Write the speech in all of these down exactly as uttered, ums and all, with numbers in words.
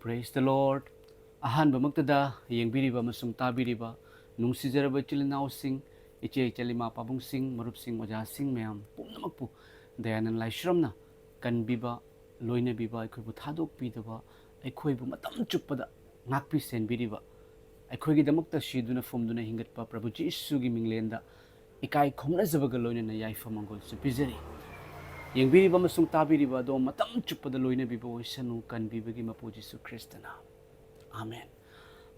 Praise the Lord. ꯑꯍꯥꯟꯕꯃꯛꯇꯗ ꯌꯦꯡꯕꯤꯔꯤꯕ ꯑꯃꯁꯨꯡ ꯇꯥꯕꯤꯔꯤꯕ ꯅꯨꯡꯁꯤꯖꯔꯕ ꯏꯆꯤꯜ ꯏꯅꯥꯎꯁꯤꯡ, ꯏꯆꯦ ꯏꯆꯜ, ꯏꯃꯥ ꯄꯥꯕꯨꯡꯁꯤꯡ, ꯃꯔꯨꯞꯁꯤꯡ, ꯑꯣꯖꯥꯁꯤꯡ ꯃꯌꯥꯝ ꯄꯨꯝꯅꯃꯛꯄꯨ ꯗꯌꯥꯅꯟ ꯂꯥꯏꯁ꯭ꯔꯝꯅ ꯀꯟꯕꯤꯕ, ꯂꯣꯏꯅꯕꯤꯕ, ꯑꯩꯈꯣꯏꯕꯨ ꯊꯥꯗꯣꯛꯄꯤꯗꯕ, ꯑꯩꯈꯣꯏꯕꯨ ꯃꯇꯝ ꯆꯨꯞꯄꯗ ꯉꯥꯛꯄꯤ ꯁꯦꯟꯕꯤꯔꯤꯕ, ꯑꯩꯈꯣꯏꯒꯤꯗꯃꯛꯇ ꯁꯤꯗꯨꯅ ꯐꯨꯝꯗꯨꯅ ꯍꯤꯡꯒꯠꯄ ꯄ꯭ꯔꯚꯨ ꯖꯤꯁꯨꯒꯤ ꯃꯤꯡꯂꯦꯟꯗ ꯏꯀꯥꯏ ꯈꯨꯝꯅꯖꯕꯒ ꯂꯣꯏꯅꯅ ꯌꯥꯏꯐ ꯃꯪꯒꯣꯜꯁꯨ ꯄꯤꯖꯔꯤ꯫ ꯌꯦꯡꯕꯤꯔꯤꯕ ꯑꯃꯁꯨꯡ ꯇꯥꯕꯤꯔꯤꯕ ꯑꯗꯣꯝ ꯃꯇꯝ ꯆꯨꯞꯄꯗ ꯂꯣꯏꯅꯕꯤꯕ ꯑꯣꯏꯁꯅꯨ, ꯀꯟꯕꯤꯕꯒꯤ ꯃꯄꯨ ꯖꯤꯁꯨ ꯈ꯭ꯔꯤꯁꯇꯅ꯫ ꯑꯥꯃꯦꯟ꯫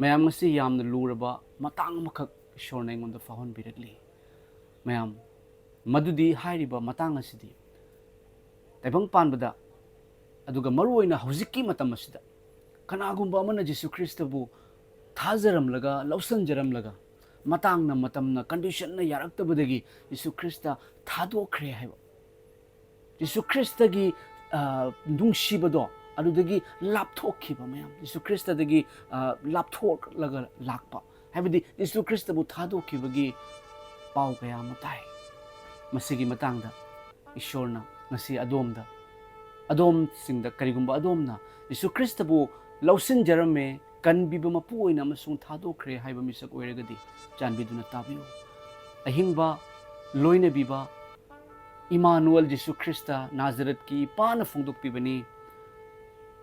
ꯃꯌꯥꯝ, ꯉꯁꯤ ꯌꯥꯝꯅ ꯂꯨꯔꯕ ꯃꯇꯥꯡ ꯑꯃꯈꯛ ꯏꯁꯣꯔꯅ ꯑꯩꯉꯣꯟꯗ ꯐꯥꯎꯍꯟꯕꯤꯔꯛꯂꯤ꯫ ꯃꯌꯥꯝ, ꯃꯗꯨꯗꯤ ꯍꯥꯏꯔꯤꯕ ꯃꯇꯥꯡ ꯑꯁꯤꯗꯤ ꯇꯥꯏꯕꯪ ꯄꯥꯟꯕꯗ, ꯑꯗꯨꯒ ꯃꯔꯨꯑꯣꯏꯅ ꯍꯧꯖꯤꯛꯀꯤ ꯃꯇꯝ ꯑꯁꯤꯗ ꯀꯅꯥꯒꯨꯝꯕ ꯑꯃꯅ ꯖꯤꯁꯨ ꯈ꯭ꯔꯤꯁꯇꯕꯨ ꯊꯥꯖꯔꯝꯂꯒ, ꯂꯧꯁꯤꯟꯖꯔꯝꯂꯒ, ꯃꯇꯥꯡꯅ, ꯃꯇꯝꯅ, ꯀꯟꯗꯤꯁꯟꯅ ꯌꯥꯔꯛꯇꯕꯗꯒꯤ ꯖꯤꯁꯨ ꯈ꯭ꯔꯤꯁꯇ ꯊꯥꯗꯣꯛꯈ꯭ꯔꯦ ꯍꯥꯏꯕ, ꯖꯤꯁꯨ ꯈ꯭ꯔꯤꯁꯇꯒꯤ, ꯑ, ꯅꯨꯡꯁꯤꯕꯗꯣ ꯑꯗꯨꯗꯒꯤ ꯂꯥꯞꯊꯣꯛꯈꯤꯕ ꯃꯌꯥꯝ, ꯖꯤꯁꯨ ꯈ꯭ꯔꯤꯁꯇꯗꯒꯤ, ꯑ, ꯂꯥꯞꯊꯣꯛꯂꯒ ꯂꯥꯛꯄ, ꯍꯥꯏꯕꯗꯤ ꯖꯤꯁꯨ ꯈ꯭ꯔꯤꯁꯇꯕꯨ ꯊꯥꯗꯣꯛꯈꯤꯕꯒꯤ ꯄꯥꯎ ꯀꯌꯥ ꯑꯃ ꯇꯥꯏ꯫ ꯃꯁꯤꯒꯤ ꯃꯇꯥꯡꯗ ꯏꯁꯣꯔꯅ ꯉꯁꯤ ꯑꯗꯣꯝꯗ, ꯑꯗꯣꯝꯁꯤꯡꯗ, ꯀꯔꯤꯒꯨꯝꯕ ꯑꯗꯣꯝꯅ ꯖꯤꯁꯨ ꯈ꯭ꯔꯤꯁꯇꯕꯨ ꯂꯧꯁꯤꯟꯖꯔꯝꯃꯦ, ꯀꯟꯕꯤꯕ ꯃꯄꯨ ꯑꯣꯏꯅ ꯑꯃꯁꯨꯡ ꯊꯥꯗꯣꯛꯈ꯭ꯔꯦ ꯍꯥꯏꯕ ꯃꯤꯁꯛ ꯑꯣꯏꯔꯒꯗꯤ, ꯆꯥꯟꯕꯤꯗꯨꯅ ꯇꯥꯕꯤꯌꯨ꯫ ꯑꯍꯤꯡꯕ, ꯂꯣꯏꯅꯕꯤꯕ ꯏꯃꯥꯅꯨꯑꯦꯜ ꯖꯤꯁꯨ ꯈ꯭ꯔꯤꯁꯇ ꯅꯥꯖꯔꯠꯀꯤ ꯏꯄꯥꯅ ꯐꯣꯡꯗꯣꯛꯄꯤꯕꯅꯤ꯫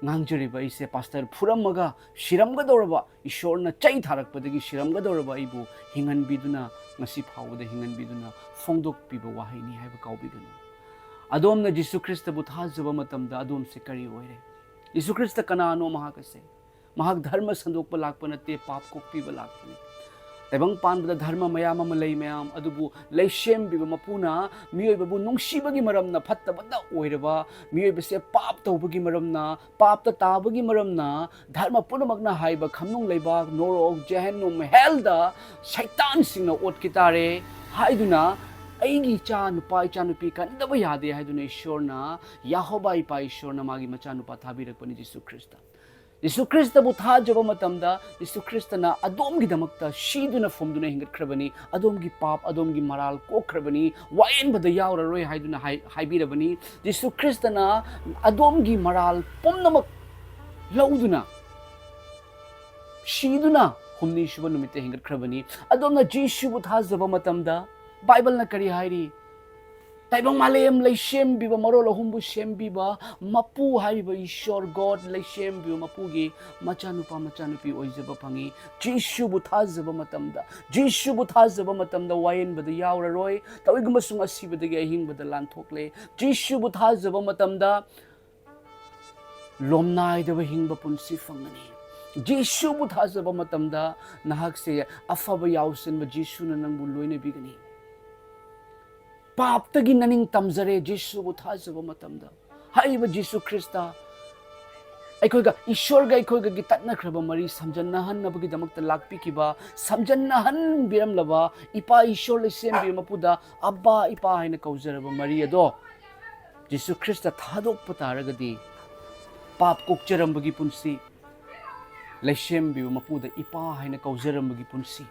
ꯉꯥꯡꯖꯔꯤꯕ ꯑꯩꯁꯦ ꯄꯥꯁꯇꯔ ꯐꯨꯔꯝꯃꯒ ꯁꯤꯔꯝꯒꯗꯧꯔꯕ, ꯏꯁꯣꯔꯅ ꯆꯩ ꯊꯥꯔꯛꯄꯗꯒꯤ ꯁꯤꯔꯝꯒꯗꯧꯔꯕ ꯑꯩꯕꯨ ꯍꯤꯡꯍꯟꯕꯤꯗꯨꯅ, ꯉꯁꯤ ꯐꯥꯎꯕꯗ ꯍꯤꯡꯍꯟꯕꯤꯗꯨꯅ ꯐꯣꯡꯗꯣꯛꯄꯤꯕ ꯋꯥꯍꯩꯅꯤ ꯍꯥꯏꯕ ꯀꯥꯎꯕꯤꯒꯅꯨ꯫ ꯑꯗꯣꯝꯅ ꯖꯤꯁꯨ ꯈ꯭ꯔꯤꯁꯇꯕꯨ ꯊꯥꯖꯕ ꯃꯇꯝꯗ ꯑꯗꯣꯝꯁꯦ ꯀꯔꯤ ꯑꯣꯏꯔꯦ? ꯖꯤꯁꯨ ꯈ꯭ꯔꯤꯁꯇ ꯀꯅꯥꯅꯣ? ꯃꯍꯥꯛ ꯑꯁꯦ, ꯃꯍꯥꯛ ꯙꯔꯃ ꯁꯟꯗꯣꯛꯄ ꯂꯥꯛꯄ ꯅꯠꯇꯦ, ꯄꯥꯞ ꯀꯣꯛꯄꯤꯕ ꯂꯥꯛꯄꯅꯤ꯫ ꯇꯥꯏꯕꯪ ꯄꯥꯟꯕꯗ ꯙꯔꯃ ꯃꯌꯥꯝ ꯑꯃ ꯂꯩ ꯃꯌꯥꯝ, ꯑꯗꯨꯕꯨ ꯂꯩꯁꯦꯝꯕꯤꯕ ꯃꯄꯨꯅ ꯃꯤꯑꯣꯏꯕꯕꯨ ꯅꯨꯡꯁꯤꯕꯒꯤ ꯃꯔꯝꯅ, ꯐꯠꯇꯕꯇ ꯑꯣꯏꯔꯕ ꯃꯤꯑꯣꯏꯕꯁꯦ ꯄꯥꯞ ꯇꯧꯕꯒꯤ ꯃꯔꯝꯅ, ꯄꯥꯞꯇ ꯇꯥꯕꯒꯤ ꯃꯔꯝꯅ, ꯙꯔꯃ ꯄꯨꯝꯅꯃꯛꯅ ꯍꯥꯏꯕ ꯈꯝꯅꯨꯡ ꯂꯩꯕꯥꯛ, ꯅꯣꯔꯣꯛ, ꯖꯦꯍꯦꯟꯅꯨꯝ, ꯍꯦꯜꯗ ꯁꯩꯇꯥꯟꯁꯤꯡꯅ ꯑꯣꯠꯈꯤ ꯇꯥꯔꯦ ꯍꯥꯏꯗꯨꯅ, ꯑꯩꯒꯤ ꯏꯆꯥ ꯅꯨꯄꯥ, ꯏꯆꯥ ꯅꯨꯄꯤ ꯀꯟꯗꯕ ꯌꯥꯗꯦ ꯍꯥꯏꯗꯨꯅ ꯏꯁꯣꯔꯅ, ꯌꯥꯍꯣꯕꯥ ꯏꯄꯥ ꯏꯁꯣꯔꯅ ꯃꯥꯒꯤ ꯃꯆꯥꯅꯨꯄꯥ ꯊꯥꯕꯤꯔꯛꯄꯅꯤ, ꯖꯤꯁꯨ ꯈ꯭ꯔꯤꯁꯇ꯫ ꯖꯤꯁꯨ ꯈ꯭ꯔꯤꯁꯇꯕꯨ ꯊꯥꯖꯕ ꯃꯇꯝꯗ, ꯖꯤꯁꯨ ꯈ꯭ꯔꯤꯁꯇꯅ ꯑꯗꯣꯝꯒꯤꯗꯃꯛꯇ ꯁꯤꯗꯨꯅ ꯐꯨꯝꯗꯨꯅ ꯍꯤꯡꯒꯠꯈ꯭ꯔꯕꯅꯤ, ꯑꯗꯣꯝꯒꯤ ꯄꯥꯞ, ꯑꯗꯣꯝꯒꯤ ꯃꯔꯥꯜ ꯀꯣꯛꯈ꯭ꯔꯕꯅꯤ, ꯋꯥꯌꯦꯟꯕꯗ ꯌꯥꯎꯔꯔꯣꯏ ꯍꯥꯏꯗꯨꯅ ꯍꯥꯏ-, ꯍꯥꯏꯕꯤꯔꯕꯅꯤ꯫ ꯖꯤꯁꯨ ꯈ꯭ꯔꯤꯁꯇꯅ ꯑꯗꯣꯝꯒꯤ ꯃꯔꯥꯜ ꯄꯨꯝꯅꯃꯛ ꯂꯧꯗꯨꯅ, ꯁꯤꯗꯨꯅ ꯍꯨꯝꯅꯤ ꯁꯨꯕ ꯅꯨꯃꯤꯠꯇ ꯍꯤꯡꯒꯠꯈ꯭ꯔꯕꯅꯤ꯫ ꯑꯗꯣꯝꯅ ꯖꯤꯁꯨꯕꯨ ꯊꯥꯖꯕ ꯃꯇꯝꯗ ꯕꯥꯏꯕꯜꯅ ꯀꯔꯤ ꯍꯥꯏꯔꯤ? ꯇꯥꯏꯕꯪ ꯃꯥꯂꯦꯝ ꯂꯩꯁꯦꯝꯕꯤꯕ, ꯃꯔꯣꯜ ꯑꯍꯨꯝꯕꯨ ꯁꯦꯝꯕꯤꯕ ꯃꯄꯨ ꯍꯥꯏꯔꯤꯕ ꯏꯁꯣꯔ God, ꯂꯩꯁꯦꯝꯕꯤꯕ ꯃꯄꯨꯒꯤ ꯃꯆꯥꯅꯨꯄꯥ ꯃꯆꯥꯅꯨꯄꯤ ꯑꯣꯏꯖꯕ ꯐꯪꯉꯤ꯫ ꯖꯤꯁꯨꯕꯨ ꯊꯥꯖꯕ ꯃꯇꯝꯗ, ꯖꯤꯁꯨꯕꯨ ꯊꯥꯖꯕ ꯃꯇꯝꯗ ꯋꯥꯌꯦꯟꯕꯗ ꯌꯥꯎꯔꯔꯣꯏ꯫ ꯇꯧꯏꯒꯨꯝꯕꯁꯨꯡ ꯑꯁꯤꯕꯗꯒꯤ ꯑꯍꯤꯡꯕꯗ ꯂꯥꯟꯊꯣꯛꯂꯦ꯫ ꯖꯤꯁꯨꯕꯨ ꯊꯥꯖꯕ ꯃꯇꯝꯗ ꯂꯣꯝꯅꯥꯏꯗꯕ ꯍꯤꯡꯕ ꯄꯨꯟꯁꯤ ꯐꯪꯒꯅꯤ꯫ ꯖꯤꯁꯨꯕꯨ ꯊꯥꯖꯕ ꯃꯇꯝꯗ ꯅꯍꯥꯛꯁꯦ ꯑꯐꯕ ꯌꯥꯎꯁꯦꯟꯕ ꯖꯤꯁꯨꯅ ꯅꯪꯕꯨ ꯂꯣꯏꯅꯕꯤꯒꯅꯤ꯫ ꯄꯥꯞꯇꯒꯤ ꯅꯅꯤꯡ ꯇꯝꯖꯔꯦ ꯖꯤꯁꯨꯕꯨ ꯊꯥꯖꯕ ꯃꯇꯝꯗ꯫ ꯍꯥꯏꯔꯤꯕ ꯖꯤꯁꯨ ꯈ꯭ꯔꯤꯁꯇ ꯑꯩꯈꯣꯏꯒ, ꯏꯁꯣꯔꯒ ꯑꯩꯈꯣꯏꯒꯒꯤ ꯇꯠꯅꯈ꯭ꯔꯕ ꯃꯔꯤ ꯁꯝꯖꯟꯅꯍꯟꯅꯕꯒꯤꯗꯃꯛꯇ ꯂꯥꯛꯄꯤꯈꯤꯕ, ꯁꯝꯖꯟꯅꯍꯟꯕꯤꯔꯝꯂꯕ ꯏꯄꯥ ꯏꯁꯣꯔ ꯂꯩꯁꯦꯝꯕꯤꯕ ꯃꯄꯨꯗ ꯑꯕꯥ ꯏꯄꯥ ꯍꯥꯏꯅ ꯀꯧꯖꯔꯕ ꯃꯔꯤ ꯑꯗꯣ ꯖꯤꯁꯨ ꯈ꯭ꯔꯤꯁꯇ ꯊꯥꯗꯣꯛꯄ ꯇꯥꯔꯒꯗꯤ, ꯄꯥꯞ ꯀꯣꯛꯆꯔꯝꯕꯒꯤ ꯄꯨꯟꯁꯤ, ꯂꯩꯁꯦꯝꯕꯤꯕ ꯃꯄꯨꯗ ꯏꯄꯥ ꯍꯥꯏꯅ ꯀꯧꯖꯔꯝꯕꯒꯤ ꯄꯨꯟꯁꯤ,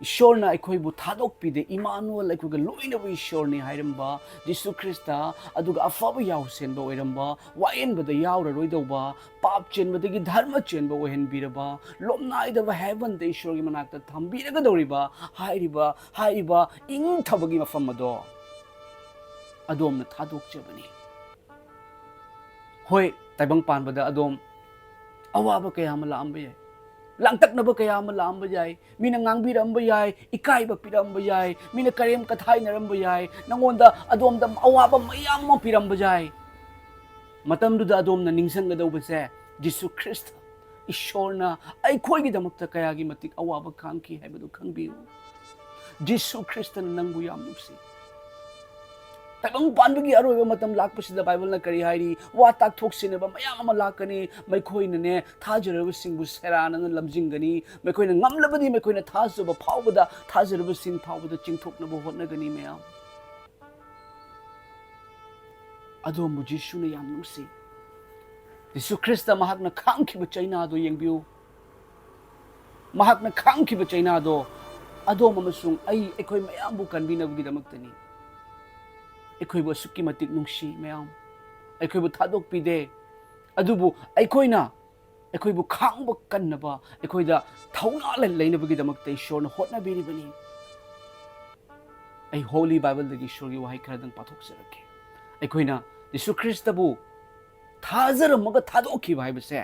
ꯏꯁꯣꯔꯅ ꯑꯩꯈꯣꯏꯕꯨ ꯊꯥꯗꯣꯛꯄꯤꯗꯦ, ꯏꯃꯥꯅꯨꯑꯦꯜ ꯑꯩꯈꯣꯏꯒ ꯂꯣꯏꯅꯕ ꯏꯁꯣꯔꯅꯤ ꯍꯥꯏꯔꯝꯕ ꯖꯤꯁꯨ ꯈ꯭ꯔꯤꯁꯇ, ꯑꯗꯨꯒ ꯑꯐꯕ ꯌꯥꯎꯁꯦꯟꯕ ꯑꯣꯏꯔꯝꯕ, ꯋꯥꯌꯦꯟꯕꯗ ꯌꯥꯎꯔꯔꯣꯏꯗꯧꯕ, ꯄꯥꯞ ꯆꯦꯟꯕꯗꯒꯤ ꯙꯔꯃ ꯆꯦꯟꯕ ꯑꯣꯏꯍꯟꯕꯤꯔꯕ, ꯂꯣꯝꯅꯥꯏꯗꯕ ꯍꯦꯚꯟꯗ ꯏꯁꯣꯔꯒꯤ ꯃꯅꯥꯛꯇ ꯊꯝꯕꯤꯔꯒꯗꯧꯔꯤꯕ ꯍꯥꯏꯔꯤꯕ, ꯍꯥꯏꯔꯤꯕ ꯏꯪꯊꯕꯒꯤ ꯃꯐꯝ ꯑꯗꯣ ꯑꯗꯣꯝꯅ ꯊꯥꯗꯣꯛꯆꯕꯅꯤ꯫ ꯍꯣꯏ, ꯇꯥꯏꯕꯪ ꯄꯥꯟꯕꯗ ꯑꯗꯣꯝ ꯑꯋꯥꯕ ꯀꯌꯥ ꯑꯃ ꯂꯥꯛꯑꯝꯕ ꯌꯥꯏ, ꯂꯥꯡꯇꯛꯅꯕ ꯀꯌꯥ ꯑꯃ ꯂꯥꯛꯑꯝꯕ ꯌꯥꯏ, ꯃꯤꯅ ꯉꯥꯡꯕꯤꯔꯝꯕ ꯌꯥꯏ, ꯏꯀꯥꯏꯕ ꯄꯤꯔꯝꯕ ꯌꯥꯏ, ꯃꯤꯅ ꯀꯔꯦꯝ ꯀꯊꯥꯏꯅꯔꯝꯕ ꯌꯥꯏ, ꯅꯉꯣꯟꯗ, ꯑꯗꯣꯝꯗ ꯑꯋꯥꯕ ꯃꯌꯥꯝ ꯑꯃ ꯄꯤꯔꯝꯕ ꯌꯥꯏ꯫ ꯃꯇꯝꯗꯨꯗ ꯑꯗꯣꯝꯅ ꯅꯤꯡꯁꯤꯡꯒꯗꯧꯕꯁꯦ, ꯖꯤꯁꯨ ꯈ꯭ꯔꯤꯁꯇ ꯏꯁꯣꯔꯅ ꯑꯩꯈꯣꯏꯒꯤꯗꯃꯛꯇ ꯀꯌꯥꯒꯤ ꯃꯇꯤꯛ ꯑꯋꯥꯕ ꯈꯥꯡꯈꯤ ꯍꯥꯏꯕꯗꯨ ꯈꯪꯕꯤꯌꯨ꯫ ꯖꯤꯁꯨ ꯈ꯭ꯔꯤꯁꯇꯅ ꯅꯪꯕꯨ ꯌꯥꯝ ꯅꯨꯡꯁꯤ꯫ ꯇꯥꯏꯕꯪ ꯄꯥꯟꯕꯒꯤ ꯑꯔꯣꯏꯕ ꯃꯇꯝ ꯂꯥꯛꯄꯁꯤꯗ ꯕꯥꯏꯕꯜꯅ ꯀꯔꯤ ꯍꯥꯏꯔꯤ? ꯋꯥ ꯇꯥꯛꯊꯣꯛꯁꯤꯟꯅꯕ ꯃꯌꯥꯝ ꯑꯃ ꯂꯥꯛꯀꯅꯤ꯫ ꯃꯈꯣꯏꯅꯅꯦ, ꯊꯥꯖꯔꯕꯁꯤꯡꯕꯨ ꯁꯦꯔꯥꯟꯅꯅ ꯂꯝꯖꯤꯡꯒꯅꯤ꯫ ꯃꯈꯣꯏꯅ ꯉꯝꯂꯕꯗꯤ ꯃꯈꯣꯏꯅ ꯊꯥꯖꯕ ꯐꯥꯎꯕꯗ, ꯊꯥꯖꯔꯕꯁꯤꯡ ꯐꯥꯎꯕꯗ ꯆꯤꯡꯊꯣꯛꯅꯕ ꯍꯣꯠꯅꯒꯅꯤ ꯃꯌꯥꯝ꯫ ꯑꯗꯣꯝꯕꯨ ꯖꯤꯁꯨꯅ ꯌꯥꯝ ꯅꯨꯡꯁꯤ꯫ ꯖꯤꯁꯨ ꯈ꯭ꯔꯤꯁꯇ ꯃꯍꯥꯛꯅ ꯈꯥꯡꯈꯤꯕ ꯆꯩꯅꯥꯗꯣ ꯌꯦꯡꯕꯤꯌꯨ꯫ ꯃꯍꯥꯛꯅ ꯈꯥꯡꯈꯤꯕ ꯆꯩꯅꯥꯗꯣ ꯑꯗꯣꯝ ꯑꯃꯁꯨꯡ ꯑꯩ, ꯑꯩꯈꯣꯏ ꯃꯌꯥꯝꯕꯨ ꯀꯟꯕꯤꯅꯕꯒꯤꯗꯃꯛꯇꯅꯤ꯫ ꯑꯩꯈꯣꯏꯕꯨ ꯑꯁꯨꯛꯀꯤ ꯃꯇꯤꯛ ꯅꯨꯡꯁꯤ ꯃꯌꯥꯝ꯫ ꯑꯩꯈꯣꯏꯕꯨ ꯊꯥꯗꯣꯛꯄꯤꯗꯦ꯫ ꯑꯗꯨꯕꯨ ꯑꯩꯈꯣꯏꯅ, ꯑꯩꯈꯣꯏꯕꯨ ꯈꯥꯡꯕ ꯀꯟꯅꯕ, ꯑꯩꯈꯣꯏꯗ ꯊꯧꯅꯥ ꯂꯩ-, ꯂꯩꯅꯕꯒꯤꯗꯃꯛꯇ ꯏꯁꯣꯔꯅ ꯍꯣꯠꯅꯕꯤꯔꯤꯕꯅꯤ꯫ ꯑꯩ ꯍꯣꯂꯤ ꯕꯥꯏꯕꯜꯗꯒꯤ ꯏꯁꯣꯔꯒꯤ ꯋꯥꯍꯩ ꯈꯔꯗꯪ ꯄꯥꯊꯣꯛꯆꯔꯛꯀꯦ꯫ ꯑꯩꯈꯣꯏꯅ ꯖꯤꯁꯨ ꯈ꯭ꯔꯤꯁꯇꯕꯨ ꯊꯥꯖꯔꯝꯃꯒ ꯊꯥꯗꯣꯛꯈꯤꯕ ꯍꯥꯏꯕꯁꯦ,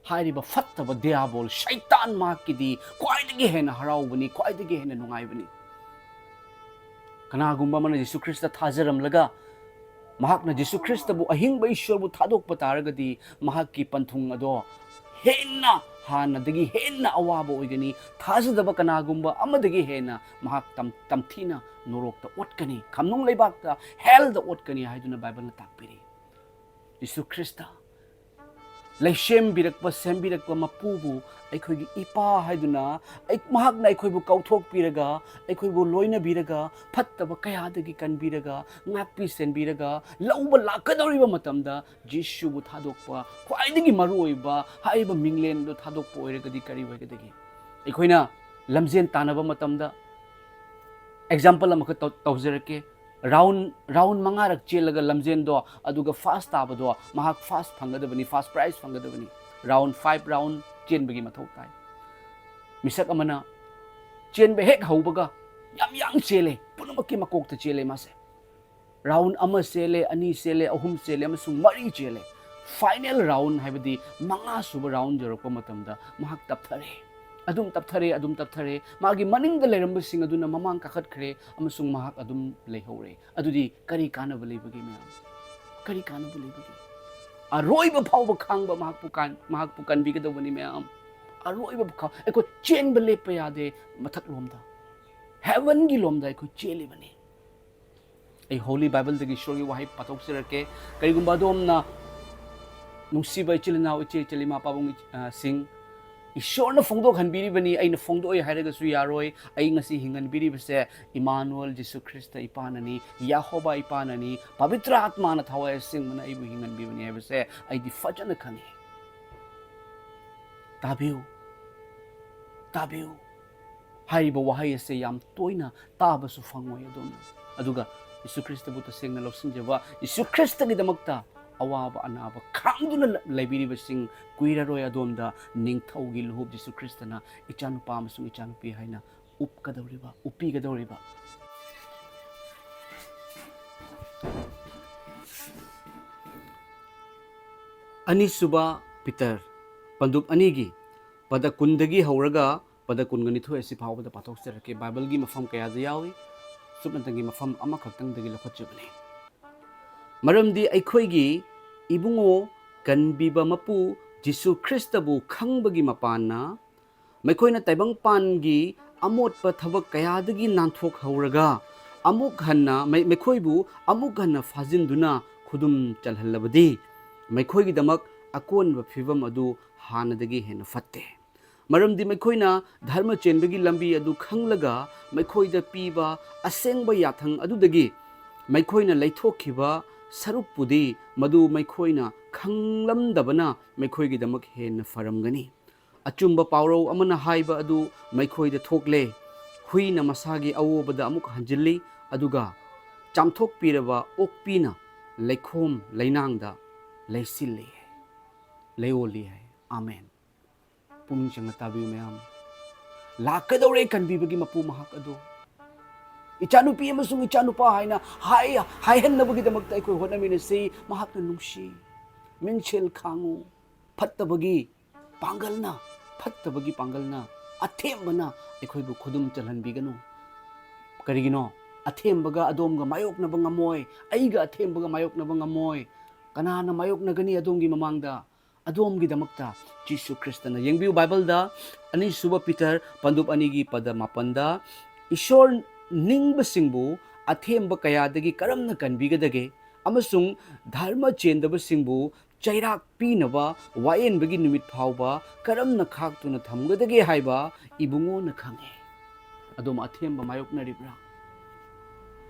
ꯍꯥꯏꯔꯤꯕ ꯐꯠꯇꯕ ꯗꯤꯌꯥꯕꯣꯜ ꯁꯩꯇꯥꯟ ꯃꯍꯥꯛꯀꯤꯗꯤ ꯈ꯭ꯋꯥꯏꯗꯒꯤ ꯍꯦꯟꯅ ꯍꯔꯥꯎꯕꯅꯤ, ꯈ꯭ꯋꯥꯏꯗꯒꯤ ꯍꯦꯟꯅ ꯅꯨꯡꯉꯥꯏꯕꯅꯤ꯫ ꯀꯅꯥꯒꯨꯝꯕ ꯑꯃꯅ ꯖꯤꯁꯨ ꯈ꯭ꯔꯤꯁꯇ ꯊꯥꯖꯔꯝꯂꯒ ꯃꯍꯥꯛꯅ ꯖꯤꯁꯨ ꯈ꯭ꯔꯤꯁꯇꯕꯨ ꯑꯍꯤꯡꯕ ꯏꯁꯣꯔꯕꯨ ꯊꯥꯗꯣꯛꯄ ꯇꯥꯔꯒꯗꯤ ꯃꯍꯥꯛꯀꯤ ꯄꯟꯊꯨꯡ ꯑꯗꯣ ꯍꯦꯟꯅ, ꯍꯥꯟꯅꯗꯒꯤ ꯍꯦꯟꯅ ꯑꯋꯥꯕ ꯑꯣꯏꯒꯅꯤ꯫ ꯊꯥꯖꯗꯕ ꯀꯅꯥꯒꯨꯝꯕ ꯑꯃꯗꯒꯤ ꯍꯦꯟꯅ ꯃꯍꯥꯛ ꯇꯝ-, ꯇꯝꯊꯤꯅ ꯅꯣꯔꯣꯛꯇ ꯑꯣꯠꯀꯅꯤ, ꯈꯝꯅꯨꯡ ꯂꯩꯕꯥꯛꯇ, ꯍꯦꯜꯗ ꯑꯣꯠꯀꯅꯤ ꯍꯥꯏꯗꯨꯅ ꯕꯥꯏꯕꯜꯅ ꯇꯥꯛꯄꯤꯔꯤ꯫ ꯖꯤꯁꯨ ꯈ꯭ꯔꯤꯁꯇ ꯂꯩꯁꯦꯝꯕꯤꯔꯛꯄ, ꯁꯦꯝꯕꯤꯔꯛꯄ ꯃꯄꯨꯕꯨ ꯑꯩꯈꯣꯏꯒꯤ ꯏꯄꯥ ꯍꯥꯏꯗꯨꯅ, ꯑꯩ-, ꯃꯍꯥꯛꯅ ꯑꯩꯈꯣꯏꯕꯨ ꯀꯧꯊꯣꯛꯄꯤꯔꯒ, ꯑꯩꯈꯣꯏꯕꯨ ꯂꯣꯏꯅꯕꯤꯔꯒ, ꯐꯠꯇꯕ ꯀꯌꯥꯗꯒꯤ ꯀꯟꯕꯤꯔꯒ, ꯉꯥꯛꯄꯤ ꯁꯦꯟꯕꯤꯔꯒ, ꯂꯧꯕ ꯂꯥꯛꯀꯗꯧꯔꯤꯕ ꯃꯇꯝꯗ ꯖꯤꯁꯨꯕꯨ ꯊꯥꯗꯣꯛꯄ ꯈ꯭ꯋꯥꯏꯗꯒꯤ ꯃꯔꯨꯑꯣꯏꯕ ꯍꯥꯏꯔꯤꯕ ꯃꯤꯡꯂꯦꯟꯗꯣ ꯊꯥꯗꯣꯛꯄ ꯑꯣꯏꯔꯒꯗꯤ ꯀꯔꯤ ꯑꯣꯏꯒꯗꯒꯦ? ꯑꯩꯈꯣꯏꯅ ꯂꯝꯖꯦꯟ ꯇꯥꯟꯅꯕ ꯃꯇꯝꯗ, ꯑꯦꯛꯖꯥꯝꯄꯜ ꯑꯃꯈꯛ ꯇꯧ-, ꯇꯧꯖꯔꯛꯀꯦ꯫ ꯔꯥꯎꯟ, ꯔꯥꯎꯟ ꯃꯉꯥꯔꯛ ꯆꯦꯜꯂꯒ ꯂꯝꯖꯦꯟꯗꯣ, ꯑꯗꯨꯒ ꯐꯥꯔꯁ ꯇꯥꯕꯗꯣ ꯃꯍꯥꯛ ꯐꯥꯔꯁ ꯐꯪꯒꯗꯕꯅꯤ, ꯐꯥꯔꯁ ꯄ꯭ꯔꯥꯏꯖ ꯐꯪꯒꯗꯕꯅꯤ꯫ ꯔꯥꯎꯟ ꯐꯥꯏꯚ ꯔꯥꯎꯟ ꯆꯦꯟꯕꯒꯤ ꯃꯊꯧ ꯇꯥꯏ꯫ ꯃꯤꯁꯛ ꯑꯃꯅ ꯆꯦꯟꯕ ꯍꯦꯛ ꯍꯧꯕꯒ ꯌꯥꯝ ꯌꯥꯡ ꯆꯦꯜꯂꯦ, ꯄꯨꯝꯅꯃꯛꯀꯤ ꯃꯀꯣꯛꯇ ꯆꯦꯜꯂꯦ ꯃꯥꯁꯦ꯫ ꯔꯥꯎꯟ ꯑꯃ ꯆꯦꯜꯂꯦ, ꯑꯅꯤ ꯆꯦꯜꯂꯦ, ꯑꯍꯨꯝ ꯆꯦꯜꯂꯦ ꯑꯃꯁꯨꯡ ꯃꯔꯤ ꯆꯦꯜꯂꯦ꯫ ꯐꯥꯏꯅꯦꯜ ꯔꯥꯎꯟ, ꯍꯥꯏꯕꯗꯤ ꯃꯉꯥ ꯁꯨꯕ ꯔꯥꯎꯟ ꯌꯧꯔꯛꯄ ꯃꯇꯝꯗ ꯃꯍꯥꯛ ꯇꯞꯊꯔꯦ꯫ ꯑꯗꯨꯝ ꯇꯞꯊꯔꯦ, ꯑꯗꯨꯝ ꯇꯞꯊꯔꯦ꯫ ꯃꯥꯒꯤ ꯃꯅꯤꯡꯗ ꯂꯩꯔꯝꯕꯁꯤꯡ ꯑꯗꯨꯅ ꯃꯃꯥꯡ ꯀꯥꯈꯠꯈ꯭ꯔꯦ ꯑꯃꯁꯨꯡ ꯃꯍꯥꯛ ꯑꯗꯨꯝ ꯂꯩꯍꯧꯔꯦ꯫ ꯑꯗꯨꯗꯤ ꯀꯔꯤ ꯀꯥꯟꯅꯕ ꯂꯩꯕꯒꯦ, ꯃꯌꯥꯝ? ꯀꯔꯤ ꯀꯥꯟꯅꯕ ꯂꯩꯕꯒꯦ? ꯑꯔꯣꯏꯕ ꯐꯥꯎꯕ ꯈꯥꯡꯕ ꯃꯍꯥꯛꯄꯨ ꯀꯥꯟ-, ꯃꯍꯥꯛꯄꯨ ꯀꯟꯕꯤꯒꯗꯧꯕꯅꯤ, ꯃꯌꯥꯝ꯫ ꯑꯔꯣꯏꯕ ꯐꯥꯎ ꯑꯩꯈꯣꯏ ꯆꯦꯟꯕ ꯂꯦꯞꯄ ꯌꯥꯗꯦ꯫ ꯃꯊꯛꯂꯣꯝꯗ, ꯍꯦꯚꯟꯒꯤ ꯂꯣꯝꯗ ꯑꯩꯈꯣꯏ ꯆꯦꯜꯂꯤꯕꯅꯤ꯫ ꯑꯩ ꯍꯣꯂꯤ ꯕꯥꯏꯕꯜꯗꯒꯤ ꯏꯁꯣꯔꯒꯤ ꯋꯥꯍꯩ ꯄꯥꯊꯣꯛꯆꯔꯛꯀꯦ꯫ ꯀꯔꯤꯒꯨꯝꯕ ꯑꯗꯣꯝꯅ, ꯅꯨꯡꯁꯤꯕ ꯏꯆꯤꯜ ꯏꯅꯥꯎ, ꯏꯆꯦ ꯏꯆꯜ, ꯏꯃꯥ ꯄꯥꯕꯨꯡ, ꯑ, ꯁꯤꯡ, ꯏꯁꯣꯔꯅ ꯐꯣꯡꯗꯣꯛꯍꯟꯕꯤꯔꯤꯕꯅꯤ, ꯑꯩꯅ ꯐꯣꯡꯗꯣꯛꯑꯣꯏ ꯍꯥꯏꯔꯒꯁꯨ ꯌꯥꯔꯣꯏ꯫ ꯑꯩ ꯉꯁꯤ ꯍꯤꯡꯍꯟꯕꯤꯔꯤꯕꯁꯦ ꯏꯃꯥꯅꯨꯑꯦꯜ ꯖꯤꯁꯨ ꯈ꯭ꯔꯤꯁꯇ ꯏꯄꯥꯅꯅꯤ, ꯌꯥꯍꯣꯕꯥ ꯏꯄꯥꯅꯅꯤ, ꯄꯕꯤꯇ꯭ꯔ ꯑꯥꯠꯃꯥꯅ ꯊꯋꯥꯏ ꯑꯁꯦꯡꯕꯅ ꯑꯩꯕꯨ ꯍꯤꯡꯍꯟꯕꯤꯕꯅꯤ ꯍꯥꯏꯕꯁꯦ ꯑꯩꯗꯤ ꯐꯖꯅ ꯈꯪꯉꯤ꯫ ꯇꯥꯕꯤꯌꯨ, ꯇꯥꯕꯤꯌꯨ꯫ ꯍꯥꯏꯔꯤꯕ ꯋꯥꯍꯩ ꯑꯁꯦ ꯌꯥꯝ ꯇꯣꯏꯅ ꯇꯥꯕꯁꯨ ꯐꯪꯉꯣꯏ ꯑꯗꯣꯝꯅ꯫ ꯑꯗꯨꯒ ꯌꯤꯁꯨ ꯈ꯭ꯔꯤꯁꯇꯕꯨ ꯇꯁꯦꯡꯅ ꯂꯧꯁꯤꯟꯖꯕ, ꯌꯤꯁꯨ ꯈ꯭ꯔꯤꯁꯇꯒꯤꯗꯃꯛꯇ ꯑꯋꯥꯕ ꯑꯅꯥꯕ ꯈꯥꯡꯗꯨꯅ ꯂ-, ꯂꯩꯕꯤꯔꯤꯕꯁꯤꯡ, ꯀꯨꯏꯔꯔꯣꯏ ꯑꯗꯣꯝꯗ ꯅꯤꯡꯊꯧꯒꯤ ꯂꯨꯍꯨꯞ ꯌꯤꯁꯨ ꯈ꯭ꯔꯤꯁꯇꯅ "ꯏꯆꯥꯅꯨꯄꯥ ꯑꯃꯁꯨꯡ ꯏꯆꯥꯅꯨꯄꯤ" ꯍꯥꯏꯅ ꯎꯞꯀꯗꯧꯔꯤꯕ, ꯎꯞꯄꯤꯒꯗꯧꯔꯤꯕ꯫ ꯑꯅꯤꯁꯨꯕ ꯄꯤꯇꯔ, ꯄꯟꯗꯨꯞ ꯑꯅꯤꯒꯤ ꯄꯗ ꯀꯨꯟꯗꯒꯤ ꯍꯧꯔꯒ ꯄꯗ ꯀꯨꯟꯒ ꯅꯤꯊꯣꯏ ꯑꯁꯤ ꯐꯥꯎꯕꯗ ꯄꯥꯊꯣꯛꯆꯔꯛꯀꯦ꯫ ꯕꯥꯏꯕꯜꯒꯤ ꯃꯐꯝ ꯀꯌꯥꯗ ꯌꯥꯎꯏ, ꯁꯨꯞꯅꯇꯪꯒꯤ ꯃꯐꯝ ꯑꯃꯈꯛꯇꯪꯗꯒꯤ ꯂꯧꯈꯠꯆꯕꯅꯤ꯫ ꯃꯔꯝꯗꯤ ꯑꯩꯈꯣꯏꯒꯤ ꯏꯕꯨꯡꯉꯣ ꯀꯟꯕꯤꯕ ꯃꯄꯨ ꯖꯤꯁꯨ ꯈ꯭ꯔꯤꯁꯇꯕꯨ ꯈꯪꯕꯒꯤ ꯃꯄꯥꯟꯅ, ꯃꯈꯣꯏꯅ ꯇꯥꯏꯕꯪꯄꯥꯟꯒꯤ ꯑꯃꯣꯠꯄ ꯊꯕꯛ ꯀꯌꯥꯗꯒꯤ ꯅꯥꯟꯊꯣꯛꯍꯧꯔꯒ, ꯑꯃꯨꯛ ꯍꯟꯅ ꯃꯩ-, ꯃꯈꯣꯏꯕꯨ ꯑꯃꯨꯛ ꯍꯟꯅ ꯐꯥꯖꯤꯟꯗꯨꯅ ꯈꯨꯗꯨꯝ ꯆꯜꯍꯜꯂꯕꯗꯤ, ꯃꯈꯣꯏꯒꯤꯗꯃꯛ ꯑꯀꯣꯟꯕ ꯐꯤꯕꯝ ꯑꯗꯨ ꯍꯥꯟꯅꯗꯒꯤ ꯍꯦꯟꯅ ꯐꯠꯇꯦ꯫ ꯃꯔꯝꯗꯤ ꯃꯈꯣꯏꯅ ꯙꯔꯃ ꯆꯦꯟꯕꯒꯤ ꯂꯝꯕꯤ ꯑꯗꯨ ꯈꯪꯂꯒ, ꯃꯈꯣꯏꯗ ꯄꯤꯕ ꯑꯁꯦꯡꯕ ꯌꯥꯊꯪ ꯑꯗꯨꯗꯒꯤ ꯃꯈꯣꯏꯅ ꯂꯩꯊꯣꯛꯈꯤꯕ ꯁꯔꯨꯛꯄꯨꯗꯤ, ꯃꯗꯨ ꯃꯈꯣꯏꯅ ꯈꯪꯂꯝꯗꯕꯅ ꯃꯈꯣꯏꯒꯤꯗꯃꯛ ꯍꯦꯟꯅ ꯐꯔꯝꯒꯅꯤ꯫ ꯑꯆꯨꯝꯕ ꯄꯥꯎꯔꯧ ꯑꯃꯅ ꯍꯥꯏꯕ ꯑꯗꯨ ꯃꯈꯣꯏꯗ ꯊꯣꯛꯂꯦ꯫ ꯍꯨꯏꯅ ꯃꯁꯥꯒꯤ ꯑꯋꯣꯕꯗ ꯑꯃꯨꯛ ꯍꯟꯖꯤꯜꯂꯤ, ꯑꯗꯨꯒ ꯆꯥꯝꯊꯣꯛꯄꯤꯔꯕ ꯑꯣꯛꯄꯤꯅ ꯂꯩꯈꯣꯝ ꯂꯩꯅꯥꯡꯗ ꯂꯩꯁꯤꯜꯂꯤ꯫ ꯂꯩꯑꯣꯜꯂꯤ ꯍꯥꯏ꯫ ꯑꯥꯃꯦꯟ꯫ ꯄꯨꯛꯅꯤꯡ ꯆꯪꯅ ꯇꯥꯕꯤꯌꯨ ꯃꯌꯥꯝ꯫ ꯂꯥꯛꯀꯗꯧꯔꯦ ꯀꯟꯕꯤꯕꯒꯤ ꯃꯄꯨ ꯃꯍꯥꯛ ꯑꯗꯨ꯫ "ꯏꯆꯥꯅꯨꯄꯤ ꯑꯃꯁꯨꯡ ꯏꯆꯥꯅꯨꯄꯥ" ꯍꯥꯏꯅ ꯍꯥꯏ-, ꯍꯥꯏꯍꯟꯅꯕꯒꯤꯗꯃꯛꯇ ꯑꯩꯈꯣꯏ ꯍꯣꯠꯅꯃꯤꯟꯅꯁꯤ꯫ ꯃꯍꯥꯛꯅ ꯅꯨꯡꯁꯤ꯫ ꯃꯤꯡꯁꯦꯜ ꯈꯥꯡꯉꯨ꯫ ꯐꯠꯇꯕꯒꯤ ꯄꯥꯡꯒꯜꯅ, ꯐꯠꯇꯕꯒꯤ ꯄꯥꯡꯒꯜꯅ, ꯑꯊꯦꯝꯕꯅ ꯑꯩꯈꯣꯏꯕꯨ ꯈꯨꯗꯨꯝ ꯆꯜꯍꯟꯕꯤꯒꯅꯨ꯫ ꯀꯔꯤꯒꯤꯅꯣ? ꯑꯊꯦꯝꯕꯒ ꯑꯗꯣꯝꯒ ꯃꯥꯌꯣꯛꯅꯕ ꯉꯝꯃꯣꯏ꯫ ꯑꯩꯒ ꯑꯊꯦꯝꯕꯒ ꯃꯥꯌꯣꯛꯅꯕ ꯉꯝꯃꯣꯏ꯫ ꯀꯅꯥꯅ ꯃꯥꯌꯣꯛꯅꯒꯅꯤ ꯑꯗꯣꯝꯒꯤ ꯃꯃꯥꯡꯗ? ꯑꯗꯣꯝꯒꯤꯗꯃꯛꯇ ꯖꯤꯁꯨ ꯈ꯭ꯔꯤꯁꯇꯅ꯫ ꯌꯦꯡꯕꯤꯌꯨ, ꯕꯥꯏꯕꯜꯗ ꯑꯅꯤꯁꯨꯕ ꯄꯤꯇꯔ ꯄꯟꯗꯨꯞ ꯑꯅꯤꯒꯤ ꯄꯗ ꯃꯥꯄꯟꯗ, "ꯏꯁꯣꯔ ꯅꯤꯡꯕꯁꯤꯡꯕꯨ ꯑꯊꯦꯝꯕ ꯀꯌꯥꯗꯒꯤ ꯀꯔꯝꯅ ꯀꯟꯕꯤꯒꯗꯒꯦ? ꯑꯃꯁꯨꯡ ꯙꯔꯃ ꯆꯦꯟꯗꯕꯁꯤꯡꯕꯨ ꯆꯩꯔꯥꯛ ꯄꯤꯅꯕ ꯋꯥꯌꯦꯟꯕꯒꯤ ꯅꯨꯃꯤꯠ ꯐꯥꯎꯕ ꯀꯔꯝꯅ ꯈꯥꯛꯇꯨꯅ ꯊꯝꯒꯗꯒꯦ ꯍꯥꯏꯕ ꯏꯕꯨꯡꯉꯣꯅ ꯈꯪꯉꯦ꯫" ꯑꯗꯣꯝ ꯑꯊꯦꯝꯕ ꯃꯥꯌꯣꯛꯅꯔꯤꯕ꯭ꯔꯥ?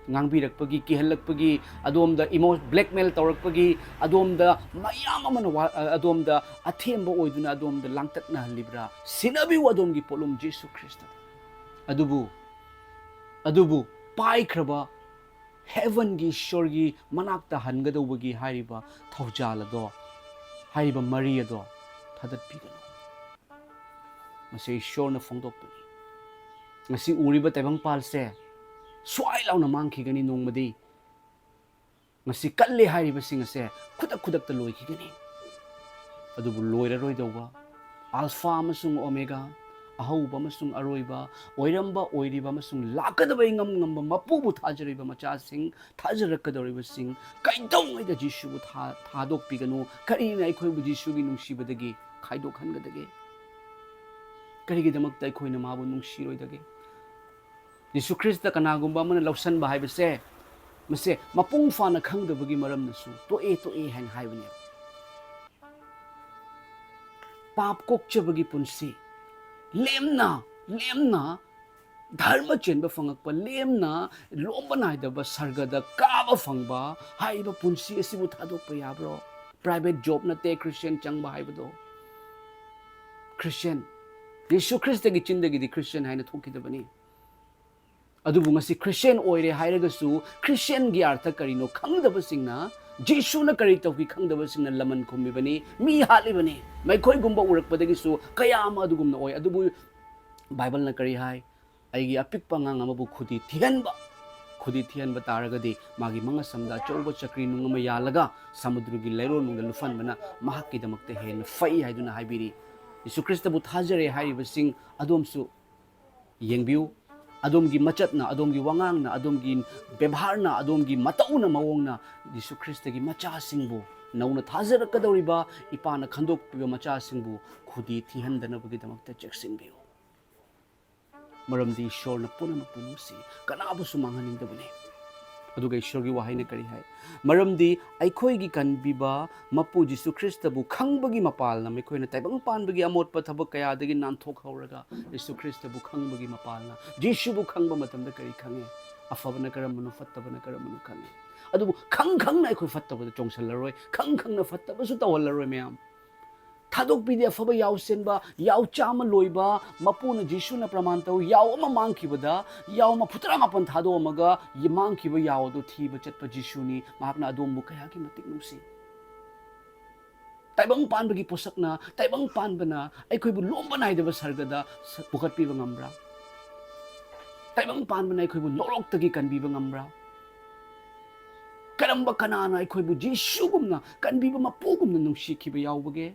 ꯉꯥꯡꯕꯤꯔꯛꯄꯒꯤ, ꯀꯤꯍꯜꯂꯛꯄꯒꯤ, ꯑꯗꯣꯝꯗ ꯏꯃꯣ-, blackmail ꯇꯧꯔꯛꯄꯒꯤ, ꯑꯗꯣꯝꯗ ꯃꯌꯥꯝ ꯑꯃꯅ ꯋꯥ-, ꯑ-, ꯑꯗꯣꯝꯗ ꯑꯊꯦꯝꯕ ꯑꯣꯏꯗꯨꯅ ꯑꯗꯣꯝꯗ ꯂꯥꯡꯇꯛꯅꯍꯜꯂꯤꯕ꯭ꯔꯥ? ꯁꯤꯟꯅꯕꯤꯌꯨ ꯑꯗꯣꯝꯒꯤ ꯄꯣꯠꯂꯨꯝ ꯖꯤꯁꯨ ꯈ꯭ꯔꯤꯁꯇꯗ꯫ ꯑꯗꯨꯕꯨ, ꯑꯗꯨꯕꯨ ꯄꯥꯏꯈ꯭ꯔꯕ ꯍꯦꯕꯟꯒꯤ ꯏꯁꯣꯔꯒꯤ ꯃꯅꯥꯛꯇ ꯍꯟꯒꯗꯧꯕꯒꯤ ꯍꯥꯏꯔꯤꯕ ꯊꯧꯖꯥꯜ ꯑꯗꯣ, ꯍꯥꯏꯔꯤꯕ ꯃꯔꯤ ꯑꯗꯣ ꯊꯥꯗꯠꯄꯤꯒꯅꯨ꯫ ꯃꯁꯤ ꯏꯁꯣꯔꯅ ꯐꯣꯡꯗꯣꯛꯄꯅꯤ꯫ ꯉꯁꯤ ꯎꯔꯤꯕ ꯇꯥꯏꯕꯪꯄꯥꯜꯁꯦ ꯁ꯭ꯋꯥꯏ ꯂꯥꯎꯅ ꯃꯥꯡꯈꯤꯒꯅꯤ ꯅꯣꯡꯃꯗꯤ꯫ ꯉꯁꯤ ꯀꯜꯂꯦ ꯍꯥꯏꯔꯤꯕꯁꯤꯡ ꯑꯁꯦ ꯈꯨꯗꯛ ꯈꯨꯗꯛꯇ ꯂꯣꯏꯈꯤꯒꯅꯤ꯫ ꯑꯗꯨꯕꯨ ꯂꯣꯏꯔꯔꯣꯏꯗꯧꯕ ꯑꯜꯐꯥ ꯑꯃꯁꯨꯡ ꯑꯣꯃꯦꯒꯥ, ꯑꯍꯧꯕ ꯑꯃꯁꯨꯡ ꯑꯔꯣꯏꯕ, ꯑꯣꯏꯔꯝꯕ, ꯑꯣꯏꯔꯤꯕ ꯑꯃꯁꯨꯡ ꯂꯥꯛꯀꯗꯕ ꯏꯉꯝ ꯉꯝꯕ ꯃꯄꯨꯕꯨ ꯊꯥꯖꯔꯤꯕ ꯃꯆꯥꯁꯤꯡ, ꯊꯥꯖꯔꯛꯀꯗꯧꯔꯤꯕꯁꯤꯡ, ꯀꯩꯗꯧꯉꯩꯗ ꯖꯤꯁꯨꯕꯨ ꯊꯥ-, ꯊꯥꯗꯣꯛꯄꯤꯒꯅꯨ꯫ ꯀꯔꯤꯅ ꯑꯩꯈꯣꯏꯕꯨ ꯖꯤꯁꯨꯒꯤ ꯅꯨꯡꯁꯤꯕꯗꯒꯤ ꯈꯥꯏꯗꯣꯛꯍꯟꯒꯗꯒꯦ? ꯀꯔꯤꯒꯤꯗꯃꯛꯇ ꯑꯩꯈꯣꯏꯅ ꯃꯥꯕꯨ ꯅꯨꯡꯁꯤꯔꯣꯏꯗꯒꯦ? ꯖꯤꯁꯨ ꯈ꯭ꯔꯤꯁꯇ ꯀꯅꯥꯒꯨꯝꯕ ꯑꯃꯅ ꯂꯧꯁꯟꯕ ꯍꯥꯏꯕꯁꯦ, ꯃꯁꯦ ꯃꯄꯨꯡ ꯐꯥꯅ ꯈꯪꯗꯕꯒꯤ ꯃꯔꯝꯅꯁꯨ ꯇꯣꯛꯑꯦ, ꯇꯣꯛꯑꯦ ꯍꯥꯏꯅ ꯍꯥꯏꯕꯅꯦꯕ꯫ ꯄꯥꯞ ꯀꯣꯛꯆꯕꯒꯤ ꯄꯨꯟꯁꯤ, ꯂꯦꯝꯅ, ꯂꯦꯝꯅ ꯙꯔꯃ ꯆꯦꯟꯕ ꯐꯪꯉꯛꯄ, ꯂꯦꯝꯅ ꯂꯣꯝꯕ ꯅꯥꯏꯗꯕ ꯁꯔꯒꯗ ꯀꯥꯕ ꯐꯪꯕ ꯍꯥꯏꯔꯤꯕ ꯄꯨꯟꯁꯤ ꯑꯁꯤꯕꯨ ꯊꯥꯗꯣꯛꯄ ꯌꯥꯕ꯭ꯔꯣ? ꯄ꯭ꯔꯥꯏꯚꯦꯠ ꯖꯣꯕ ꯅꯠꯇꯦ ꯈ꯭ꯔꯤꯁꯇꯤꯌꯥꯟ ꯆꯪꯕ ꯍꯥꯏꯕꯗꯣ꯫ ꯈ꯭ꯔꯤꯁꯇꯤꯌꯥꯟ, ꯌꯤꯁꯨ ꯈ꯭ꯔꯤꯁꯇꯒꯤ ꯆꯤꯟꯗꯒꯤꯗꯤ ꯈ꯭ꯔꯤꯁꯇꯤꯌꯥꯟ ꯍꯥꯏꯅ ꯊꯣꯛꯈꯤꯗꯕꯅꯤ꯫ ꯑꯗꯨꯕꯨ ꯉꯁꯤ ꯈ꯭ꯔꯤꯁꯇꯤꯌꯥꯟ ꯑꯣꯏꯔꯦ ꯍꯥꯏꯔꯒꯁꯨ ꯈ꯭ꯔꯤꯁꯇꯤꯌꯥꯟꯒꯤ ꯑꯔꯊ ꯀꯔꯤꯅꯣ ꯈꯪꯗꯕꯁꯤꯡꯅ, ꯖꯤꯁꯨꯅ ꯀꯔꯤ ꯇꯧꯈꯤ ꯈꯪꯗꯕꯁꯤꯡꯅ ꯂꯃꯟ ꯈꯨꯝꯃꯤꯕꯅꯤ, ꯃꯤ ꯍꯥꯠꯂꯤꯕꯅꯤ꯫ ꯃꯈꯣꯏꯒꯨꯝꯕ ꯎꯔꯛꯄꯗꯒꯤꯁꯨ ꯀꯌꯥ ꯑꯃ ꯑꯗꯨꯒꯨꯝꯅ ꯑꯣꯏ꯫ ꯑꯗꯨꯕꯨ ꯕꯥꯏꯕꯜꯅ ꯀꯔꯤ ꯍꯥꯏ? ꯑꯩꯒꯤ ꯑꯄꯤꯛꯄ ꯑꯉꯥꯡ ꯑꯃꯕꯨ ꯈꯨꯗꯤ ꯊꯤꯍꯟꯕ, ꯈꯨꯗꯤ ꯊꯤꯍꯟꯕ ꯇꯥꯔꯒꯗꯤ ꯃꯥꯒꯤ ꯃꯉꯛꯁꯝꯗ ꯑꯆꯧꯕ ꯆꯀ꯭ꯔꯤ ꯅꯨꯡ ꯑꯃ ꯌꯥꯜꯂꯒ ꯁꯃꯨꯗ꯭ꯔꯒꯤ ꯂꯩꯔꯣꯟ ꯅꯨꯡꯗ ꯂꯨꯞꯍꯟꯕꯅ ꯃꯍꯥꯛꯀꯤꯗꯃꯛꯇ ꯍꯦꯟꯅ ꯐꯩ ꯍꯥꯏꯗꯨꯅ ꯍꯥꯏꯕꯤꯔꯤ꯫ ꯌꯤꯁꯨ ꯈ꯭ꯔꯤꯁꯇꯕꯨ ꯊꯥꯖꯔꯦ ꯍꯥꯏꯔꯤꯕꯁꯤꯡ ꯑꯗꯣꯝꯁꯨ ꯌꯦꯡꯕꯤꯌꯨ꯫ ꯑꯗꯣꯝꯒꯤ ꯃꯆꯠꯅ, ꯑꯗꯣꯝꯒꯤ ꯋꯥꯉꯥꯡꯅ, ꯑꯗꯣꯝꯒꯤ ꯕꯦꯕꯥꯔꯅ, ꯑꯗꯣꯝꯒꯤ ꯃꯇꯧꯅ, ꯃꯑꯣꯡꯅ ꯌꯤꯁꯨ ꯈ꯭ꯔꯤꯁꯇꯒꯤ ꯃꯆꯥꯁꯤꯡꯕꯨ, ꯅꯧꯅ ꯊꯥꯖꯔꯛꯀꯗꯧꯔꯤꯕ ꯏꯄꯥꯅ ꯈꯟꯗꯣꯛꯄꯤꯕ ꯃꯆꯥꯁꯤꯡꯕꯨ ꯈꯨꯗꯤ ꯊꯤꯍꯟꯗꯅꯕꯒꯤꯗꯃꯛꯇ ꯆꯦꯛꯁꯤꯟꯕꯤꯌꯨ꯫ ꯃꯔꯝꯗꯤ ꯏꯁꯣꯔꯅ ꯄꯨꯝꯅꯃꯛꯄꯨ ꯅꯨꯡꯁꯤ, ꯀꯅꯥꯕꯨꯁꯨ ꯃꯥꯡꯍꯟꯅꯤꯡꯗꯕꯅꯤ꯫ ꯑꯗꯨꯒ ꯏꯁꯣꯔꯒꯤ ꯋꯥꯍꯩꯅ ꯀꯔꯤ ꯍꯥꯏ? ꯃꯔꯝꯗꯤ ꯑꯩꯈꯣꯏꯒꯤ ꯀꯟꯕꯤꯕ ꯃꯄꯨ ꯖꯤꯁꯨ ꯈ꯭ꯔꯤꯁꯇꯕꯨ ꯈꯪꯕꯒꯤ ꯃꯄꯥꯜꯅ ꯃꯈꯣꯏꯅ ꯇꯥꯏꯕꯪ ꯄꯥꯟꯕꯒꯤ ꯑꯃꯣꯠꯄ ꯊꯕꯛ ꯀꯌꯥꯗꯒꯤ ꯅꯥꯟꯊꯣꯛꯍꯧꯔꯒ ꯖꯤꯁꯨ ꯈ꯭ꯔꯤꯁꯇꯕꯨ ꯈꯪꯕꯒꯤ ꯃꯄꯥꯜꯅ꯫ ꯖꯤꯁꯨꯕꯨ ꯈꯪꯕ ꯃꯇꯝꯗ ꯀꯔꯤ ꯈꯪꯉꯦ? ꯑꯐꯕꯅ ꯀꯔꯝꯕꯅꯣ, ꯐꯠꯇꯕꯅ ꯀꯔꯝꯕꯅꯣ ꯈꯪꯉꯦ꯫ ꯑꯗꯨꯕꯨ ꯈꯪ ꯈꯪꯅ ꯑꯩꯈꯣꯏ ꯐꯠꯇꯕꯗ ꯆꯣꯡꯁꯤꯜꯂꯔꯣꯏ, ꯈꯪ ꯈꯪꯅ ꯐꯠꯇꯕꯁꯨ ꯇꯧꯍꯜꯂꯔꯣꯏ ꯃꯌꯥꯝ꯫ ꯊꯥꯗꯣꯛꯄꯤꯗꯦ꯫ ꯑꯐꯕ ꯌꯥꯎ ꯁꯦꯟꯕ, ꯌꯥꯎ ꯆꯥꯝꯃ ꯂꯣꯏꯕ ꯃꯄꯨꯅ ꯖꯤꯁꯨꯅ ꯄ꯭ꯔꯃꯥꯟ ꯇꯧ, ꯌꯥꯎ ꯑꯃ ꯃꯥꯡꯈꯤꯕꯗ ꯌꯥꯎ ꯃꯔꯐꯨ ꯇꯔꯥ ꯃꯥꯄꯟ ꯊꯥꯗꯣꯛꯑꯝꯃꯒ ꯃꯥꯡꯈꯤꯕ ꯌꯥꯎ ꯑꯗꯨ ꯊꯤꯕ ꯆꯠꯄ ꯖꯤꯁꯨꯅꯤ꯫ ꯃꯍꯥꯛꯅ ꯑꯗꯣꯝꯕꯨ ꯀꯌꯥꯒꯤ ꯃꯇꯤꯛ ꯅꯨꯡꯁꯤ꯫ ꯇꯥꯏꯕꯪ ꯄꯥꯟꯕꯒꯤ ꯄꯣꯠꯁꯛꯅ, ꯇꯥꯏꯕꯪ ꯄꯥꯟꯕꯅ ꯑꯩꯈꯣꯏꯕꯨ ꯂꯣꯝꯕ ꯅꯥꯏꯗꯕ ꯁꯔꯒꯗ ꯁ-, ꯄꯨꯈꯠꯄꯤꯕ ꯉꯝꯕ꯭ꯔꯥ? ꯇꯥꯏꯕꯪ ꯄꯥꯟꯕꯅ ꯑꯩꯈꯣꯏꯕꯨ ꯅꯣꯔꯣꯛꯇꯒꯤ ꯀꯟꯕꯤꯕ ꯉꯝꯕ꯭ꯔꯥ? ꯀꯔꯝꯕ ꯀꯅꯥꯅ ꯑꯩꯈꯣꯏꯕꯨ ꯖꯤꯁꯨꯒꯨꯝꯅ ꯀꯟꯕꯤꯕ ꯃꯄꯨꯒꯨꯝꯅ ꯅꯨꯡꯁꯤꯈꯤꯕ ꯌꯥꯎꯕꯒꯦ?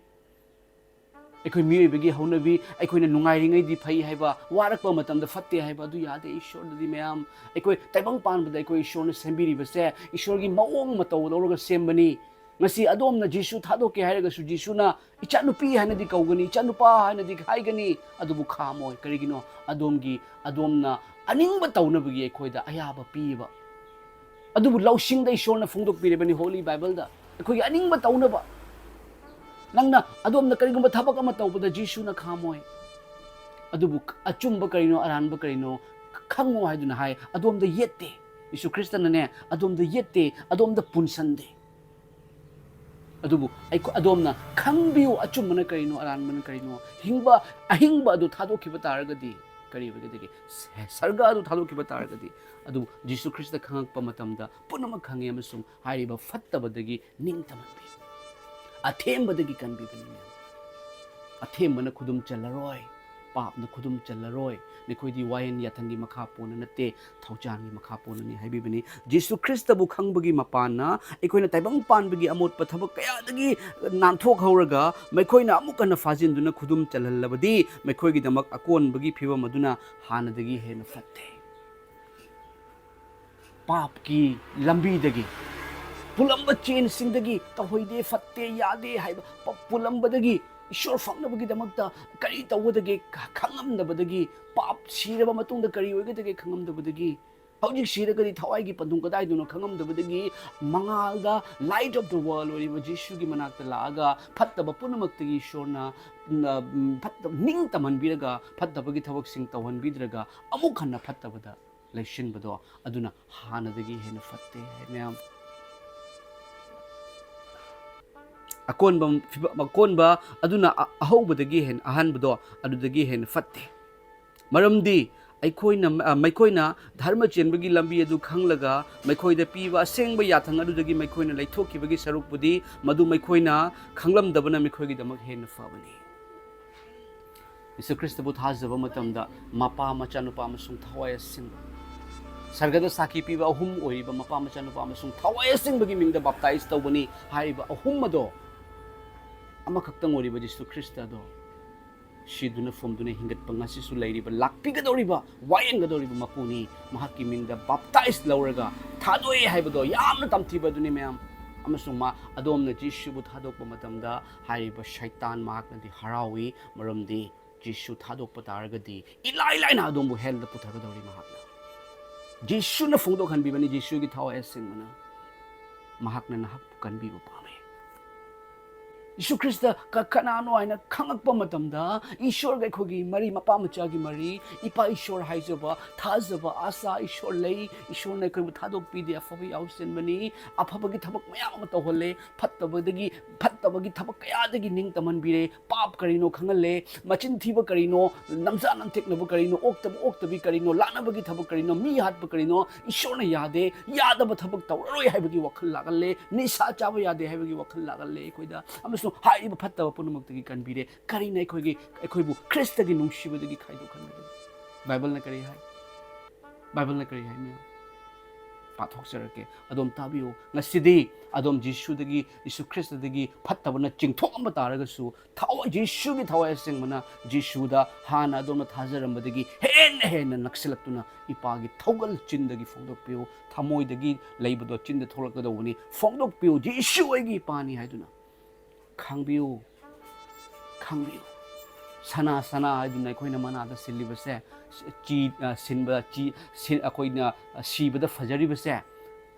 ꯑꯩꯈꯣꯏ ꯃꯤꯑꯣꯏꯕꯒꯤ ꯍꯧꯅꯕꯤ, ꯑꯩꯈꯣꯏꯅ ꯅꯨꯡꯉꯥꯏꯔꯤꯉꯩꯗꯤ ꯐꯩ ꯍꯥꯏꯕ, ꯋꯥꯔꯛꯄ ꯃꯇꯝꯗ ꯐꯠꯇꯦ ꯍꯥꯏꯕ, ꯑꯗꯨ ꯌꯥꯗꯦ꯫ ꯏꯁꯣꯔꯗꯗꯤ ꯃꯌꯥꯝ, ꯑꯩꯈꯣꯏ ꯇꯥꯏꯕꯪ ꯄꯥꯟꯕꯗ ꯑꯩꯈꯣꯏ ꯏꯁꯣꯔꯅ ꯁꯦꯝꯕꯤꯔꯤꯕꯁꯦ ꯏꯁꯣꯔꯒꯤ ꯃꯑꯣꯡ ꯃꯇꯧ ꯂꯧꯔꯒ ꯁꯦꯝꯕꯅꯤ꯫ ꯉꯁꯤ ꯑꯗꯣꯝꯅ ꯖꯤꯁꯨ ꯊꯥꯗꯣꯛꯀꯦ ꯍꯥꯏꯔꯒꯁꯨ ꯖꯤꯁꯨꯅ ꯏꯆꯥꯅꯨꯄꯤ ꯍꯥꯏꯅꯗꯤ ꯀꯧꯒꯅꯤ, ꯏꯆꯥꯅꯨꯄꯥ ꯍꯥꯏꯅꯗꯤ ꯍꯥꯏꯒꯅꯤ, ꯑꯗꯨꯕꯨ ꯈꯥꯝꯃꯣꯏ꯫ ꯀꯔꯤꯒꯤꯅꯣ? ꯑꯗꯣꯝꯒꯤ, ꯑꯗꯣꯝꯅ ꯑꯅꯤꯡꯕ ꯇꯧꯅꯕꯒꯤ ꯑꯩꯈꯣꯏꯗ ꯑꯌꯥꯕ ꯄꯤꯕ꯫ ꯑꯗꯨꯕꯨ ꯂꯧꯁꯤꯡꯗ ꯏꯁꯣꯔꯅ ꯐꯣꯡꯗꯣꯛꯄꯤꯔꯤꯕꯅꯤ ꯍꯣꯂꯤ ꯕꯥꯏꯕꯜꯗ, ꯑꯩꯈꯣꯏꯒꯤ ꯑꯅꯤꯡꯕ ꯇꯧꯅꯕ꯫ ꯅꯪꯅ, ꯑꯗꯣꯝꯅ ꯀꯔꯤꯒꯨꯝꯕ ꯊꯕꯛ ꯑꯃ ꯇꯧꯕꯗ ꯖꯤꯁꯨꯅ ꯈꯥꯝꯃꯣꯏ꯫ ꯑꯗꯨꯕꯨ ꯑꯆꯨꯝꯕ ꯀꯔꯤꯅꯣ, ꯑꯔꯥꯟꯕ ꯀꯔꯤꯅꯣ ꯈꯪꯉꯣ ꯍꯥꯏꯗꯨꯅ ꯍꯥꯏ꯫ ꯑꯗꯣꯝꯗ ꯌꯦꯠꯇꯦ꯫ ꯌꯤꯁꯨ ꯈ꯭ꯔꯤꯁꯇꯅꯅꯦ, ꯑꯗꯣꯝꯗ ꯌꯦꯠꯇꯦ, ꯑꯗꯣꯝꯗ ꯄꯨꯟꯁꯟꯗꯦ꯫ ꯑꯗꯨꯕꯨ ꯑꯩꯈꯣ-, ꯑꯗꯣꯝꯅ ꯈꯪꯕꯤꯌꯨ, ꯑꯆꯨꯝꯕꯅ ꯀꯔꯤꯅꯣ, ꯑꯔꯥꯟꯕꯅ ꯀꯔꯤꯅꯣ꯫ ꯍꯤꯡꯕ, ꯑꯍꯤꯡꯕ ꯑꯗꯨ ꯊꯥꯗꯣꯛꯈꯤꯕ ꯇꯥꯔꯒꯗꯤ ꯀꯔꯤ ꯑꯣꯏꯒꯗꯒꯦ? ꯁ-, ꯁꯔꯒ ꯑꯗꯨ ꯊꯥꯗꯣꯛꯈꯤꯕ ꯇꯥꯔꯒꯗꯤ꯫ ꯑꯗꯨꯕꯨ ꯖꯤꯁꯨ ꯈ꯭ꯔꯤꯁꯇ ꯈꯪꯉꯛꯄ ꯃꯇꯝꯗ ꯄꯨꯝꯅꯃꯛ ꯈꯪꯉꯤ ꯑꯃꯁꯨꯡ ꯍꯥꯏꯔꯤꯕ ꯐꯠꯇꯕꯗꯒꯤ ꯅꯤꯡꯇꯝꯍꯟꯕꯤ, ꯑꯊꯦꯝꯕꯗꯒꯤ ꯀꯟꯕꯤꯕꯅꯤ ꯃꯌꯥꯝ꯫ ꯑꯊꯦꯝꯕꯅ ꯈꯨꯗꯨꯝ ꯆꯜꯂꯔꯣꯏ, ꯄꯥꯞꯅ ꯈꯨꯗꯨꯝ ꯆꯜꯂꯔꯣꯏ꯫ ꯅꯈꯣꯏꯗꯤ ꯋꯥꯌꯦꯟ ꯌꯥꯊꯪꯒꯤ ꯃꯈꯥ ꯄꯣꯟꯅ ꯅꯠꯇꯦ, ꯊꯧꯖꯥꯜꯒꯤ ꯃꯈꯥ ꯄꯣꯟꯅꯅꯤ ꯍꯥꯏꯕꯤꯕꯅꯤ꯫ ꯖꯤꯁꯨ ꯈ꯭ꯔꯤꯁꯇꯕꯨ ꯈꯪꯕꯒꯤ ꯃꯄꯥꯟꯅ ꯑꯩꯈꯣꯏꯅ ꯇꯥꯏꯕꯪ ꯄꯥꯟꯕꯒꯤ ꯑꯃꯣꯠꯄ ꯊꯕꯛ ꯀꯌꯥꯗꯒꯤ ꯅꯥꯟꯊꯣꯛꯍꯧꯔꯒ, ꯃꯈꯣꯏꯅ ꯑꯃꯨꯛ ꯍꯟꯅ ꯐꯥꯖꯤꯟꯗꯨꯅ ꯈꯨꯗꯨꯝ ꯆꯜꯍꯜꯂꯕꯗꯤ, ꯃꯈꯣꯏꯒꯤꯗꯃꯛ ꯑꯀꯣꯟꯕꯒꯤ ꯐꯤꯕꯝ ꯑꯗꯨꯅ ꯍꯥꯟꯅꯗꯒꯤ ꯍꯦꯟꯅ ꯐꯠꯇꯦ꯫ ꯄꯥꯞꯀꯤ ꯂꯝꯕꯤꯗꯒꯤ, ꯄꯨꯜꯂꯝꯕ ꯆꯦꯟꯁꯤꯡꯗꯒꯤ, ꯇꯧꯍꯩꯗꯦ, ꯐꯠꯇꯦ, ꯌꯥꯗꯦ ꯍꯥꯏꯕ ꯄ-, ꯄꯨꯜꯂꯝꯕꯗꯒꯤ, ꯏꯁꯣꯔ ꯐꯪꯅꯕꯒꯤꯗꯃꯛꯇ ꯀꯔꯤ ꯇꯧꯒꯗꯒꯦ ꯈ-, ꯈꯪꯉꯝꯗꯕꯗꯒꯤ, ꯄꯥꯞ ꯁꯤꯔꯕ ꯃꯇꯨꯡꯗ ꯀꯔꯤ ꯑꯣꯏꯒꯗꯒꯦ ꯈꯪꯉꯝꯗꯕꯗꯒꯤ, ꯍꯧꯖꯤꯛ ꯁꯤꯔꯒꯗꯤ ꯊꯋꯥꯏꯒꯤ ꯄꯟꯊꯨꯡ ꯀꯗꯥꯏꯗꯅꯣ ꯈꯪꯉꯝꯗꯕꯗꯒꯤ, ꯃꯉꯥꯜꯗ, light of the world ꯑꯣꯏꯔꯤꯕ ꯖꯤꯁꯨꯒꯤ ꯃꯅꯥꯛꯇ ꯂꯥꯛꯑꯒ, ꯐꯠꯇꯕ ꯄꯨꯝꯅꯃꯛꯇꯒꯤ ꯏꯁꯣꯔꯅ, ꯎꯝ, ꯐꯠꯇ-, ꯅꯤꯡ ꯇꯝꯍꯟꯕꯤꯔꯒ, ꯐꯠꯇꯕꯒꯤ ꯊꯕꯛꯁꯤꯡ ꯇꯧꯍꯟꯕꯤꯗ꯭ꯔꯒ, ꯑꯃꯨꯛ ꯍꯟꯅ ꯐꯠꯇꯕꯗ ꯂꯩꯁꯤꯟꯕꯗꯣ, ꯑꯗꯨꯅ ꯍꯥꯟꯅꯗꯒꯤ ꯍꯦꯟꯅ ꯐꯠꯇꯦ ꯍꯥꯏ ꯃꯌꯥꯝ꯫ ꯑꯀꯣꯟꯕ ꯐꯤꯕ-, ꯑꯀꯣꯟꯕ ꯑꯗꯨꯅ ꯑ-, ꯑꯍꯧꯕꯗꯒꯤ ꯍꯦꯟꯅ, ꯑꯍꯥꯟꯕꯗꯣ ꯑꯗꯨꯗꯒꯤ ꯍꯦꯟꯅ ꯐꯠꯇꯦ꯫ ꯃꯔꯝꯗꯤ ꯑꯩꯈꯣꯏꯅ, ꯑ, ꯃꯈꯣꯏꯅ ꯙꯔꯃ ꯆꯦꯟꯕꯒꯤ ꯂꯝꯕꯤ ꯑꯗꯨ ꯈꯪꯂꯒ ꯃꯈꯣꯏꯗ ꯄꯤꯕ ꯑꯁꯦꯡꯕ ꯌꯥꯊꯪ ꯑꯗꯨꯗꯒꯤ ꯃꯈꯣꯏꯅ ꯂꯩꯊꯣꯛꯈꯤꯕꯒꯤ ꯁꯔꯨꯛꯄꯨꯗꯤ ꯃꯗꯨ ꯃꯈꯣꯏꯅ ꯈꯪꯂꯝꯗꯕꯅ ꯃꯈꯣꯏꯒꯤꯗꯃꯛ ꯍꯦꯟꯅ ꯐꯕꯅꯤ꯫ ꯌꯤꯁꯨ ꯈ꯭ꯔꯤꯁꯇꯕꯨ ꯊꯥꯖꯕ ꯃꯇꯝꯗ ꯃꯄꯥ, ꯃꯆꯥꯅꯨꯄꯥ ꯑꯃꯁꯨꯡ ꯊꯋꯥꯏ ꯑꯁꯦꯡꯕ, ꯁꯔꯒꯗ ꯁꯥꯈꯤ ꯄꯤꯕ ꯑꯍꯨꯝ ꯑꯣꯏꯔꯤꯕ ꯃꯄꯥ, ꯃꯆꯥꯅꯨꯄꯥ ꯑꯃꯁꯨꯡ ꯊꯋꯥꯏ ꯑꯁꯦꯡꯕꯒꯤ ꯃꯤꯡꯗ ꯕꯥꯞꯇꯥꯏꯖ ꯇꯧꯕꯅꯤ ꯍꯥꯏꯔꯤꯕ ꯑꯍꯨꯝ ꯑꯗꯣ ꯑꯃꯈꯛꯇꯪ ꯑꯣꯏꯔꯤꯕ ꯖꯤꯁꯨ ꯈ꯭ꯔꯤꯁꯇ ꯑꯗꯣ ꯁꯤꯗꯨꯅ ꯐꯨꯝꯗꯨꯅ ꯍꯤꯡꯒꯠꯄ ꯉꯁꯤꯁꯨ ꯂꯩꯔꯤꯕ, ꯂꯥꯛꯄꯤꯒꯗꯧꯔꯤꯕ, ꯋꯥꯌꯦꯡꯒꯗꯧꯔꯤꯕ ꯃꯄꯨꯅꯤ꯫ ꯃꯍꯥꯛꯀꯤ ꯃꯤꯡꯗ ꯕꯥꯞꯇꯥꯏꯖ ꯂꯧꯔꯒ ꯊꯥꯗꯣꯛꯑꯦ ꯍꯥꯏꯕꯗꯣ ꯌꯥꯝꯅ ꯇꯝꯊꯤꯕ ꯑꯗꯨꯅꯤ, ꯃꯌꯥꯝ꯫ ꯑꯃꯁꯨꯡ ꯃꯥ, ꯑꯗꯣꯝꯅ ꯖꯤꯁꯨꯕꯨ ꯊꯥꯗꯣꯛꯄ ꯃꯇꯝꯗ ꯍꯥꯏꯔꯤꯕ ꯁꯩꯇꯥꯟ ꯃꯍꯥꯛꯅꯗꯤ ꯍꯔꯥꯎꯏ, ꯃꯔꯝꯗꯤ ꯖꯤꯁꯨ ꯊꯥꯗꯣꯛꯄ ꯇꯥꯔꯒꯗꯤ ꯏꯂꯥꯏ ꯂꯥꯏꯅ ꯑꯗꯣꯝꯕꯨ ꯍꯦꯜꯗ ꯄꯨꯊꯒꯗꯧꯔꯤ ꯃꯍꯥꯛꯅ꯫ ꯖꯤꯁꯨꯅ ꯐꯣꯡꯗꯣꯛꯍꯟꯕꯤꯕꯅꯤ, ꯖꯤꯁꯨꯒꯤ ꯊꯋꯥꯏ ꯑꯁꯦꯡꯕꯅ꯫ ꯃꯍꯥꯛꯅ ꯅꯍꯥꯛꯄꯨ ꯀꯟꯕꯤꯕ ꯄꯥꯝꯃꯤ꯫ ꯌꯤꯁꯨ ꯈ꯭ꯔꯤꯁꯇ ꯀ-, ꯀꯅꯥꯅꯣ ꯍꯥꯏꯅ ꯈꯪꯉꯛꯄ ꯃꯇꯝꯗ, ꯏꯁꯣꯔꯒ ꯑꯩꯈꯣꯏꯒꯤ ꯃꯔꯤ, ꯃꯄꯥ ꯃꯆꯥꯒꯤ ꯃꯔꯤ, ꯏꯄꯥ ꯏꯁꯣꯔ ꯍꯥꯏꯖꯕ, ꯊꯥꯖꯕ, ꯑꯥꯁꯥ ꯏꯁꯣꯔ ꯂꯩ, ꯏꯁꯣꯔꯅ ꯑꯩꯈꯣꯏꯕꯨ ꯊꯥꯗꯣꯛꯄꯤꯗꯦ, ꯑꯐꯕ ꯌꯥꯎꯁꯦꯟꯕꯅꯤ, ꯑꯐꯕꯒꯤ ꯊꯕꯛ ꯃꯌꯥꯝ ꯑꯃ ꯇꯧꯍꯜꯂꯦ, ꯐꯠꯇꯕꯗꯒꯤ, ꯐꯠꯇꯕꯒꯤ ꯊꯕꯛ ꯀꯌꯥꯗꯒꯤ ꯅꯤꯡ ꯇꯝꯍꯟꯕꯤꯔꯦ, ꯄꯥꯞ ꯀꯔꯤꯅꯣ ꯈꯪꯍꯜꯂꯦ, ꯃꯆꯤꯟ ꯊꯤꯕ ꯀꯔꯤꯅꯣ, ꯅꯝꯖꯥ ꯅꯝꯊꯦꯛꯅꯕ ꯀꯔꯤꯅꯣ, ꯑꯣꯛꯇꯕ ꯑꯣꯛꯇꯕꯤ ꯀꯔꯤꯅꯣ, ꯂꯥꯛꯅꯕꯒꯤ ꯊꯕꯛ ꯀꯔꯤꯅꯣ, ꯃꯤ ꯍꯥꯠꯄ ꯀꯔꯤꯅꯣ, ꯏꯁꯣꯔꯅ ꯌꯥꯗꯦ, ꯌꯥꯗꯕ ꯊꯕꯛ ꯇꯧꯔꯔꯣꯏ ꯍꯥꯏꯕꯒꯤ ꯋꯥꯈꯜ ꯂꯥꯛꯍꯜꯂꯦ, ꯅꯤꯁꯥ ꯆꯥꯕ ꯌꯥꯗꯦ ꯍꯥꯏꯕꯒꯤ ꯋꯥꯈꯜ ꯂꯥꯛꯍꯜꯂꯦ ꯑꯩꯈꯣꯏꯗ, ꯑꯃꯁꯨꯡ ꯍꯥꯏꯔꯤꯕ ꯐꯠꯇꯕ ꯄꯨꯝꯅꯃꯛꯇꯒꯤ ꯀꯟꯕꯤꯔꯦ꯫ ꯀꯔꯤꯅ ꯑꯩꯈꯣꯏꯒꯤ, ꯑꯩꯈꯣꯏꯕꯨ ꯈ꯭ꯔꯤꯁꯇꯒꯤ ꯅꯨꯡꯁꯤꯕꯗꯒꯤ ꯈꯥꯏꯗꯣꯛꯍꯟꯒꯗꯒꯦ? ꯕꯥꯏꯕꯜꯅ ꯀꯔꯤ ꯍꯥꯏ? ꯕꯥꯏꯕꯜꯅ ꯀꯔꯤ ꯍꯥꯏ, ꯃꯌꯥꯝ? ꯄꯥꯊꯣꯛꯆꯔꯛꯀꯦ꯫ ꯑꯗꯣꯝ ꯇꯥꯕꯤꯌꯨ꯫ ꯉꯁꯤꯗꯤ ꯑꯗꯣꯝ ꯖꯤꯁꯨꯗꯒꯤ, ꯖꯤꯁꯨ ꯈ꯭ꯔꯤꯁꯇꯗꯒꯤ ꯐꯠꯇꯕꯅ ꯆꯤꯡꯊꯣꯛꯑꯝꯕ ꯇꯥꯔꯒꯁꯨ, ꯊꯋꯥꯏ, ꯖꯤꯁꯨꯒꯤ ꯊꯋꯥꯏ ꯑꯁꯦꯡꯕꯅ ꯖꯤꯁꯨꯗ ꯍꯥꯟꯅ ꯑꯗꯣꯝꯅ ꯊꯥꯖꯔꯝꯕꯗꯒꯤ ꯍꯦꯟꯅ ꯍꯦꯟꯅ ꯅꯛꯁꯤꯜꯂꯛꯇꯨꯅ ꯏꯄꯥꯒꯤ ꯊꯧꯒꯜ ꯆꯤꯟꯗꯒꯤ ꯐꯣꯡꯗꯣꯛꯄꯤꯌꯨ꯫ ꯊꯃꯣꯏꯗꯒꯤ ꯂꯩꯕꯗꯣ ꯆꯤꯟꯗ ꯊꯣꯛꯂꯛꯀꯗꯧꯕꯅꯤ꯫ ꯐꯣꯡꯗꯣꯛꯄꯤꯌꯨ, "ꯖꯤꯁꯨ ꯑꯩꯒꯤ ꯏꯄꯥꯅꯤ" ꯍꯥꯏꯗꯨꯅ꯫ ꯈꯪꯕꯤꯌꯨ, ꯈꯪꯕꯤꯌꯨ꯫ ꯁꯅꯥ, ꯁꯅꯥ ꯍꯥꯏꯗꯨꯅ ꯑꯩꯈꯣꯏꯅ ꯃꯅꯥꯗ ꯁꯤꯜꯂꯤꯕꯁꯦ, ꯆꯤ-, ꯑ, ꯁꯤꯟꯕ, ꯆꯤ-, ꯁꯤ-, ꯑꯩꯈꯣꯏꯅ, ꯑ, ꯁꯤꯕꯗ ꯐꯖꯔꯤꯕꯁꯦ,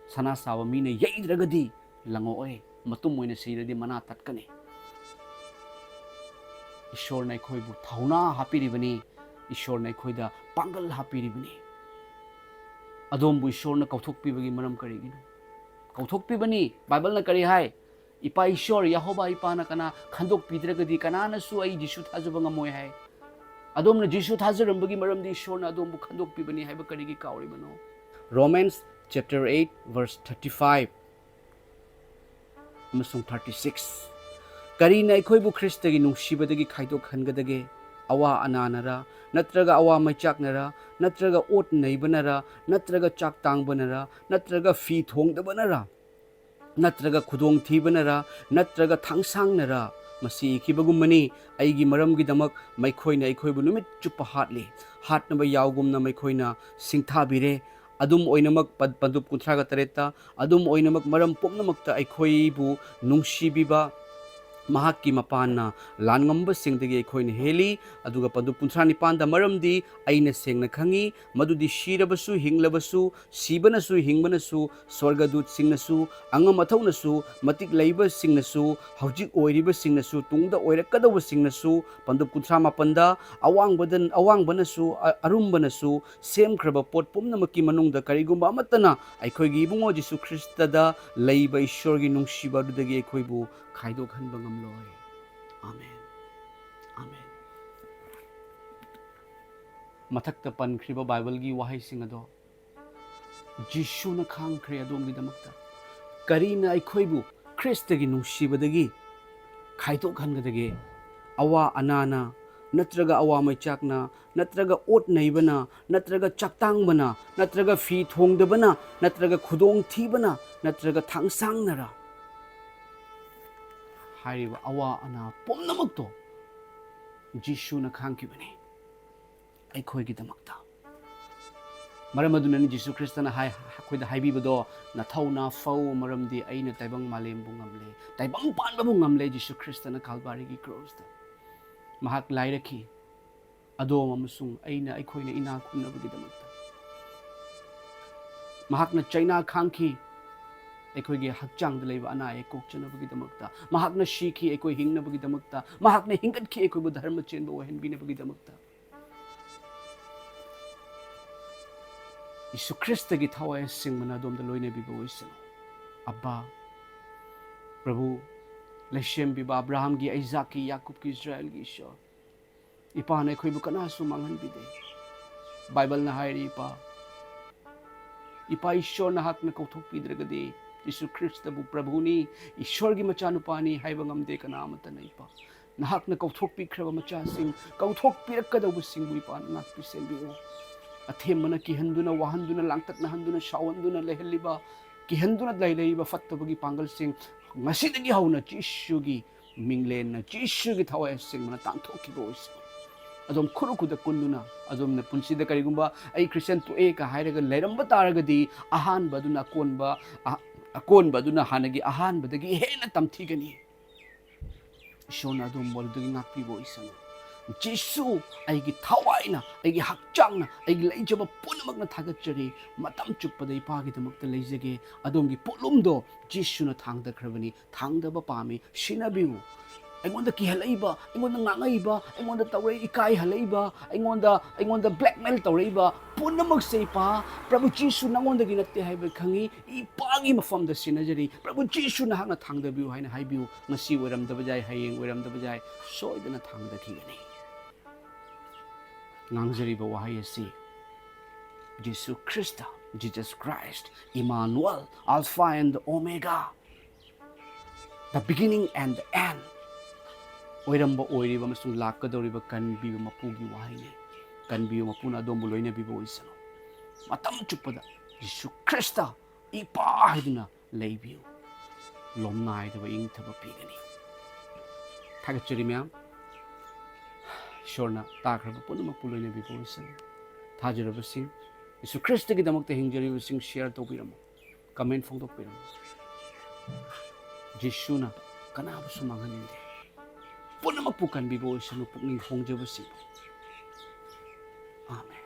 ꯁꯅꯥ ꯁꯥꯕ ꯃꯤꯅ ꯌꯩꯗ꯭ꯔꯒꯗꯤ ꯂꯪꯉꯛꯑꯣꯏ, ꯃꯇꯨꯝ ꯑꯣꯏꯅ ꯁꯤꯔꯗꯤ ꯃꯅꯥ ꯇꯠꯀꯅꯤ꯫ ꯏꯁꯣꯔꯅ ꯑꯩꯈꯣꯏꯕꯨ ꯊꯧꯅꯥ ꯍꯥꯞꯄꯤꯔꯤꯕꯅꯤ, ꯏꯁꯣꯔꯅ ꯑꯩꯈꯣꯏꯗ ꯄꯥꯡꯒꯜ ꯍꯥꯞꯄꯤꯔꯤꯕꯅꯤ꯫ ꯑꯗꯣꯝꯕꯨ ꯏꯁꯣꯔꯅ ꯀꯧꯊꯣꯛꯄꯤꯕꯒꯤ ꯃꯔꯝ ꯀꯔꯤꯒꯤꯅꯣ? ꯀꯧꯊꯣꯛꯄꯤꯕꯅꯤ꯫ ꯕꯥꯏꯕꯜꯅ ꯀꯔꯤ ꯍꯥꯏ? ꯏꯄꯥ ꯏꯁꯣꯔ ꯌꯦꯍꯣꯕꯥ ꯏꯄꯥꯅ ꯀꯅꯥ ꯈꯟꯗꯣꯛꯄꯤꯗ꯭ꯔꯒꯗꯤ ꯀꯅꯥꯅꯁꯨ ꯑꯩ ꯖꯤꯁꯨ ꯊꯥꯖꯕ ꯉꯝꯃꯣꯏ ꯍꯥꯏ꯫ ꯑꯗꯣꯝꯅ ꯖꯤꯁꯨ ꯊꯥꯖꯔꯝꯕꯒꯤ ꯃꯔꯝꯗꯤ ꯏꯁꯣꯔꯅ ꯑꯗꯣꯝꯕꯨ ꯈꯟꯗꯣꯛꯄꯤꯕꯅꯤ ꯍꯥꯏꯕ ꯀꯔꯤꯒꯤ ꯀꯥꯎꯔꯤꯕꯅꯣ? Romans chapter eight verse thirty five ꯑꯃꯁꯨꯡ thirty six꯫ ꯀꯔꯤꯅ ꯑꯩꯈꯣꯏꯕꯨ ꯈ꯭ꯔꯤꯁꯇꯒꯤ ꯅꯨꯡꯁꯤꯕꯗꯒꯤ ꯈꯥꯏꯗꯣꯛꯍꯟꯒꯗꯒꯦ? ꯑꯋꯥ ꯑꯅꯥꯅꯔ, ꯅꯠꯇ꯭ꯔꯒ ꯑꯋꯥ ꯃꯩꯆꯥꯛꯅꯔ, ꯅꯠꯇ꯭ꯔꯒ ꯑꯣꯠ ꯅꯩꯕꯅꯔ, ꯅꯠꯇ꯭ꯔꯒ ꯆꯥꯛ ꯇꯥꯡꯕꯅꯔ, ꯅꯠꯇ꯭ꯔꯒ ꯐꯤ ꯊꯣꯡꯗꯕꯅꯔ, ꯅꯠꯇ꯭ꯔꯒ ꯈꯨꯗꯣꯡꯊꯤꯕꯅꯔ, ꯅꯠꯇ꯭ꯔꯒ ꯊꯥꯡꯁꯥꯡꯅꯔ? ꯃꯁꯤ ꯏꯈꯤꯕꯒꯨꯝꯕꯅꯤ, "ꯑꯩꯒꯤ ꯃꯔꯝꯒꯤꯗꯃꯛ ꯃꯈꯣꯏꯅ ꯑꯩꯈꯣꯏꯕꯨ ꯅꯨꯃꯤꯠ ꯆꯨꯞꯄ ꯍꯥꯠꯂꯤ, ꯍꯥꯠꯅꯕ ꯌꯥꯎꯒꯨꯝꯅ ꯃꯈꯣꯏꯅ ꯁꯤꯡꯊꯥꯕꯤꯔꯦ"꯫ ꯑꯗꯨꯝ ꯑꯣꯏꯅꯃꯛ, ꯄꯟ-, ꯄꯟꯗꯨꯞ ꯀꯨꯟꯊ꯭ꯔꯥꯒ ꯇꯔꯦꯠꯇ, "ꯑꯗꯨꯝ ꯑꯣꯏꯅꯃꯛ ꯃꯔꯝ ꯄꯨꯝꯅꯃꯛꯇ ꯑꯩꯈꯣꯏꯕꯨ ꯅꯨꯡꯁꯤꯕꯤꯕ ꯃꯍꯥꯛꯀꯤ ꯃꯄꯥꯟꯅ ꯂꯥꯟꯉꯝꯕꯁꯤꯡꯗꯒꯤ ꯑꯩꯈꯣꯏꯅ ꯍꯦꯜꯂꯤ"꯫ ꯑꯗꯨꯒ ꯄꯟꯗꯨꯞ ꯀꯨꯟꯊ꯭ꯔꯥ ꯅꯤꯄꯥꯟꯗ, "ꯃꯔꯝꯗꯤ ꯑꯩꯅ ꯁꯦꯡꯅ ꯈꯪꯉꯤ ꯃꯗꯨꯗꯤ ꯁꯤꯔꯕꯁꯨ, ꯍꯤꯡꯂꯕꯁꯨ, ꯁꯤꯕꯅꯁꯨ, ꯍꯤꯡꯕꯅꯁꯨ, ꯁ꯭ꯋꯔꯒꯗꯨꯠꯁꯤꯡꯅꯁꯨ, ꯑꯉꯝ ꯑꯊꯧꯅꯁꯨ, ꯃꯇꯤꯛ ꯂꯩꯕꯁꯤꯡꯅꯁꯨ, ꯍꯧꯖꯤꯛ ꯑꯣꯏꯔꯤꯕꯁꯤꯡꯅꯁꯨ, ꯇꯨꯡꯗ ꯑꯣꯏꯔꯛꯀꯗꯧꯕꯁꯤꯡꯅꯁꯨ", ꯄꯟꯗꯨꯞ ꯀꯨꯟꯊ꯭ꯔꯥ ꯃꯥꯄꯟꯗ, "ꯑꯋꯥꯡꯕꯗ-, ꯑꯋꯥꯡꯕꯅꯁꯨ, ꯑ-, ꯑꯔꯨꯝꯕꯅꯁꯨ, ꯁꯦꯝꯈ꯭ꯔꯕ ꯄꯣꯠ ꯄꯨꯝꯅꯃꯛꯀꯤ ꯃꯅꯨꯡꯗ ꯀꯔꯤꯒꯨꯝꯕ ꯑꯃꯠꯇꯅ ꯑꯩꯈꯣꯏꯒꯤ ꯏꯕꯨꯡꯉꯣ ꯖꯤꯁꯨ ꯈ꯭ꯔꯤꯁꯇꯗ ꯂꯩꯕ ꯏꯁꯣꯔꯒꯤ ꯅꯨꯡꯁꯤꯕ ꯑꯗꯨꯗꯒꯤ ꯑꯩꯈꯣꯏꯕꯨ ꯈꯥꯏꯗꯣꯛꯍꯟꯕ ꯉꯝꯂꯣꯏ"꯫ ꯑꯥꯃꯦꯟ꯫ ꯑꯥꯃꯦꯟ꯫ ꯃꯊꯛꯇ ꯄꯟꯈ꯭ꯔꯤꯕ ꯕꯥꯏꯕꯜꯒꯤ ꯋꯥꯍꯩꯁꯤꯡ ꯑꯗꯣ ꯖꯤꯁꯨꯅ ꯈꯥꯡꯈ꯭ꯔꯦ ꯑꯗꯣꯝꯒꯤꯗꯃꯛꯇ꯫ ꯀꯔꯤꯅ ꯑꯩꯈꯣꯏꯕꯨ ꯈ꯭ꯔꯤꯁꯇꯒꯤ ꯅꯨꯡꯁꯤꯕꯗꯒꯤ ꯈꯥꯏꯗꯣꯛꯍꯟꯒꯗꯒꯦ? ꯑꯋꯥ ꯑꯅꯥꯅ, ꯅꯠꯇ꯭ꯔꯒ ꯑꯋꯥ ꯃꯩꯆꯥꯛꯅ, ꯅꯠꯇ꯭ꯔꯒ ꯑꯣꯠ ꯅꯩꯕꯅ, ꯅꯠꯇ꯭ꯔꯒ ꯆꯥꯛꯇꯥꯡꯕꯅ, ꯅꯠꯇ꯭ꯔꯒ ꯐꯤ ꯊꯣꯡꯗꯕꯅ, ꯅꯠꯇ꯭ꯔꯒ ꯈꯨꯗꯣꯡꯊꯤꯕꯅ, ꯅꯠꯇ꯭ꯔꯒ ꯊꯥꯡꯁꯥꯡꯅꯔ? ꯍꯥꯏꯔꯤꯕ ꯑꯋꯥ ꯑꯅꯥ ꯄꯨꯝꯅꯃꯛꯇꯣ ꯖꯤꯁꯨꯅ ꯈꯥꯡꯈꯤꯕꯅꯤ ꯑꯩꯈꯣꯏꯒꯤꯗꯃꯛꯇ꯫ ꯃꯔꯝ ꯑꯗꯨꯅꯅꯤ ꯖꯤꯁꯨ ꯈ꯭ꯔꯤꯁꯇꯅ ꯍꯥꯏ-, ꯑꯩꯈꯣꯏꯗ ꯍꯥꯏꯕꯤꯕꯗꯣ, "ꯅꯊꯧꯅꯥ ꯐꯧ, ꯃꯔꯝꯗꯤ ꯑꯩꯅ ꯇꯥꯏꯕꯪ ꯃꯥꯂꯦꯝꯕꯨ ꯉꯝꯂꯦ, ꯇꯥꯏꯕꯪ ꯄꯥꯟꯕꯕꯨ ꯉꯝꯂꯦ ꯖꯤꯁꯨ ꯈ꯭ꯔꯤꯁꯇꯅ ꯀꯥꯜꯕꯥꯔꯤꯒꯤ ꯀ꯭ꯔꯣꯁꯇ"꯫ ꯃꯍꯥꯛ ꯂꯥꯏꯔꯛꯈꯤ, ꯑꯗꯣꯝ ꯑꯃꯁꯨꯡ ꯑꯩꯅ, ꯑꯩꯈꯣꯏꯅ ꯏꯅꯥꯛ ꯈꯨꯟꯅꯕꯒꯤꯗꯃꯛꯇ꯫ ꯃꯍꯥꯛꯅ ꯆꯩꯅꯥ ꯈꯥꯡꯈꯤ, ꯑꯩꯈꯣꯏꯒꯤ ꯍꯛꯆꯥꯡꯗ ꯂꯩꯕ ꯑꯅꯥ ꯑꯌꯦꯛ ꯀꯣꯛꯆꯅꯕꯒꯤꯗꯃꯛꯇ꯫ ꯃꯍꯥꯛꯅ ꯁꯤꯈꯤ, ꯑꯩꯈꯣꯏ ꯍꯤꯡꯅꯕꯒꯤꯗꯃꯛꯇ꯫ ꯃꯍꯥꯛꯅ ꯍꯤꯡꯒꯠꯈꯤ, ꯑꯩꯈꯣꯏꯕꯨ ꯙꯔꯃ ꯆꯦꯟꯕ ꯑꯣꯏꯍꯟꯕꯤꯅꯕꯒꯤꯗꯃꯛꯇ꯫ ꯌꯤꯁꯨ ꯈ꯭ꯔꯤꯁꯇꯒꯤ ꯊꯋꯥꯏ ꯑꯁꯦꯡꯕꯅ ꯑꯗꯣꯝꯗ ꯂꯣꯏꯅꯕꯤꯕ ꯑꯣꯏꯁꯅꯨ꯫ ꯑꯕꯥ, ꯄ꯭ꯔꯚꯨ, ꯂꯩꯁꯦꯝꯕꯤꯕ ꯑꯕ꯭ꯔꯥꯍꯥꯝꯒꯤ, ꯑꯩꯖꯥꯛꯀꯤ, ꯌꯥꯀꯨꯕꯀꯤ, ꯏꯁꯔꯥꯌꯦꯜꯒꯤ ꯏꯁꯣꯔ, ꯏꯄꯥꯅ ꯑꯩꯈꯣꯏꯕꯨ ꯀꯅꯥꯁꯨ ꯃꯥꯡꯍꯟꯕꯤꯗꯦ꯫ ꯕꯥꯏꯕꯜꯅ ꯍꯥꯏꯔꯤ, ꯏꯄꯥ, ꯏꯄꯥ ꯏꯁꯣꯔ, ꯅꯍꯥꯛꯅ ꯀꯧꯊꯣꯛꯄꯤꯗ꯭ꯔꯒꯗꯤ ꯌꯤꯁꯨ ꯈ꯭ꯔꯤꯁꯇꯕꯨ ꯄ꯭ꯔꯚꯨꯅꯤ, ꯏꯁꯣꯔꯒꯤ ꯃꯆꯥꯅꯨꯄꯥꯅꯤ ꯍꯥꯏꯕ ꯉꯝꯗꯦ ꯀꯅꯥ ꯑꯃꯠꯇꯅ, ꯏꯄꯥ꯫ ꯅꯍꯥꯛꯅ ꯀꯧꯊꯣꯛꯄꯤꯈ꯭ꯔꯕ ꯃꯆꯥꯁꯤꯡ, ꯀꯧꯊꯣꯛꯄꯤꯔꯛꯀꯗꯧꯕꯁꯤꯡꯕꯨ, ꯏꯄꯥꯅ ꯉꯥꯛꯄꯤ ꯁꯦꯟꯕꯤꯌꯨ꯫ ꯑꯊꯦꯝꯕꯅ ꯀꯤꯍꯟꯗꯨꯅ, ꯋꯥꯍꯟꯗꯨꯅ, ꯂꯥꯡꯇꯛꯅꯍꯟꯗꯨꯅ, ꯁꯥꯎꯍꯟꯗꯨꯅ ꯂꯩꯍꯜꯂꯤꯕ, ꯀꯤꯍꯟꯗꯨꯅ ꯂꯩꯔꯤꯕ ꯐꯠꯇꯕꯒꯤ ꯄꯥꯡꯒꯜꯁꯤꯡ ꯉꯁꯤꯗꯒꯤ ꯍꯧꯅ ꯖꯤꯁꯨꯒꯤ ꯃꯤꯡꯂꯦꯟꯅ, ꯖꯤꯁꯨꯒꯤ ꯊꯋꯥꯏ ꯑꯁꯦꯡꯕꯅ ꯇꯥꯟꯊꯣꯛꯈꯤꯕ ꯑꯣꯏꯁꯅꯨ꯫ ꯑꯗꯣꯝ ꯈꯨꯔꯨ ꯈꯨꯗ ꯀꯨꯟꯗꯨꯅ, ꯑꯗꯣꯝꯅ ꯄꯨꯟꯁꯤꯗ ꯀꯔꯤꯒꯨꯝꯕ "ꯑꯩ ꯈ꯭ꯔꯤꯁꯇꯤꯌꯥꯟ ꯇꯣꯛꯑꯦ" ꯀ ꯍꯥꯏꯔꯒ ꯂꯩꯔꯝꯕ ꯇꯥꯔꯒꯗꯤ, ꯑꯍꯥꯟꯕ ꯑꯗꯨꯅ ꯑꯀꯣꯟꯕ, ꯑ-, ꯑꯀꯣꯟꯕ ꯑꯗꯨꯅ ꯍꯥꯟꯅꯒꯤ ꯑꯍꯥꯟꯕꯗꯒꯤ ꯍꯦꯟꯅ ꯇꯝꯊꯤꯒꯅꯤ꯫ ꯏꯁꯣꯔꯅ ꯑꯗꯣꯝꯕꯨ ꯑꯗꯨꯗꯒꯤ ꯉꯥꯛꯄꯤꯕ ꯑꯣꯏꯁꯅꯨ꯫ "ꯖꯤꯁꯨ, ꯑꯩꯒꯤ ꯊꯋꯥꯏꯅ, ꯑꯩꯒꯤ ꯍꯛꯆꯥꯡꯅ, ꯑꯩꯒꯤ ꯂꯩꯖꯕ ꯄꯨꯝꯅꯃꯛꯅ ꯊꯥꯒꯠꯆꯔꯤ꯫ ꯃꯇꯝ ꯆꯨꯞꯄꯗ ꯏꯄꯥꯒꯤꯗꯃꯛꯇ ꯂꯩꯖꯒꯦ꯫ ꯑꯗꯣꯝꯒꯤ ꯄꯣꯠꯂꯨꯝꯗꯣ ꯖꯤꯁꯨꯅ ꯊꯥꯡꯗꯈ꯭ꯔꯕꯅꯤ, ꯊꯥꯡꯗꯕ ꯄꯥꯝꯃꯤ, ꯁꯤꯟꯅꯕꯤꯌꯨ꯫ ꯑꯩꯉꯣꯟꯗ ꯀꯤꯍꯜꯂꯛꯏꯕ, ꯑꯩꯉꯣꯟꯗ ꯉꯥꯡꯉꯛꯏꯕ, ꯑꯩꯉꯣꯟꯗ ꯇꯧꯔꯛꯏ, ꯏꯀꯥꯏꯍꯜꯂꯛꯏꯕ, ꯑꯩꯉꯣꯟꯗ, ꯑꯩꯉꯣꯟꯗ blackmail ꯇꯧꯔꯛꯏꯕ ꯄꯨꯝꯅꯃꯛꯁꯦ, ꯏꯄꯥ, ꯄ꯭ꯔꯚꯨ ꯖꯤꯁꯨ ꯅꯉꯣꯟꯗꯒꯤ ꯅꯠꯇꯦ ꯍꯥꯏꯕ ꯈꯪꯉꯤ, ꯏꯄꯥꯒꯤ ꯃꯐꯝꯗ ꯁꯤꯟꯅꯖꯔꯤ꯫ ꯄ꯭ꯔꯚꯨ ꯖꯤꯁꯨ ꯅꯍꯥꯛꯅ ꯊꯥꯡꯗꯕꯤꯌꯨ" ꯍꯥꯏꯅ ꯍꯥꯏꯕꯤꯌꯨ꯫ ꯉꯁꯤ ꯑꯣꯏꯔꯝꯗꯕ ꯌꯥꯏ, ꯍꯌꯦꯡ ꯑꯣꯏꯔꯝꯗꯕ ꯌꯥꯏ, ꯁꯣꯏꯗꯅ ꯊꯥꯡꯗꯈꯤꯒꯅꯤ꯫ ꯉꯥꯡꯖꯔꯤꯕ ꯋꯥꯍꯩ ꯑꯁꯤ Jesus Christ, Jesus Christ, Emmanuel, Alpha and Omega, the beginning and the end, ꯑꯣꯏꯔꯝꯕ, ꯑꯣꯏꯔꯤꯕ ꯑꯃꯁꯨꯡ ꯂꯥꯛꯀꯗꯧꯔꯤꯕ ꯀꯟꯕꯤꯕ ꯃꯄꯨꯒꯤ ꯋꯥꯍꯩꯅꯤ꯫ ꯀꯟꯕꯤꯕ ꯃꯄꯨꯅ ꯑꯗꯣꯝꯕꯨ ꯂꯣꯏꯅꯕꯤꯕ ꯑꯣꯏꯁꯅꯨ꯫ ꯃꯇꯝ ꯆꯨꯞꯄꯗ ꯖꯤꯁꯨ ꯈ꯭ꯔꯤꯁꯇ ꯏꯄꯥ ꯍꯥꯏꯗꯨꯅ ꯂꯩꯕꯤꯌꯨ꯫ ꯂꯣꯝꯅꯥꯏꯗꯕ ꯏꯪꯊꯕ ꯄꯤꯒꯅꯤ꯫ ꯊꯥꯒꯠꯆꯔꯤ ꯃꯌꯥꯝ꯫ ꯏꯁꯣꯔꯅ ꯇꯥꯈ꯭ꯔꯕ ꯄꯨꯝꯅꯃꯛꯄꯨ ꯂꯣꯏꯅꯕꯤꯕ ꯑꯣꯏꯁꯅꯨ꯫ ꯊꯥꯖꯔꯕꯁꯤꯡ, ꯖꯤꯁꯨ ꯈ꯭ꯔꯤꯁꯇꯒꯤꯗꯃꯛꯇ ꯍꯤꯡꯖꯔꯤꯕꯁꯤꯡ share ꯇꯧꯕꯤꯔꯝꯃꯨ, comment ꯐꯣꯡꯗꯣꯛꯄꯤꯔꯝꯃꯨ꯫ ꯖꯤꯁꯨꯅ ꯀꯅꯥꯕꯨꯁꯨ ꯃꯥꯡꯍꯟꯅꯤꯡꯗꯦ꯫ ꯄꯨꯝꯅꯃꯛꯄꯨ ꯀꯟꯕꯤꯕ ꯑꯣꯏꯁꯅꯨ, ꯄꯨꯛꯅꯤꯡ ꯍꯣꯡꯖꯕꯁꯤꯡꯕꯨ꯫ ꯑꯥꯃꯦꯟ꯫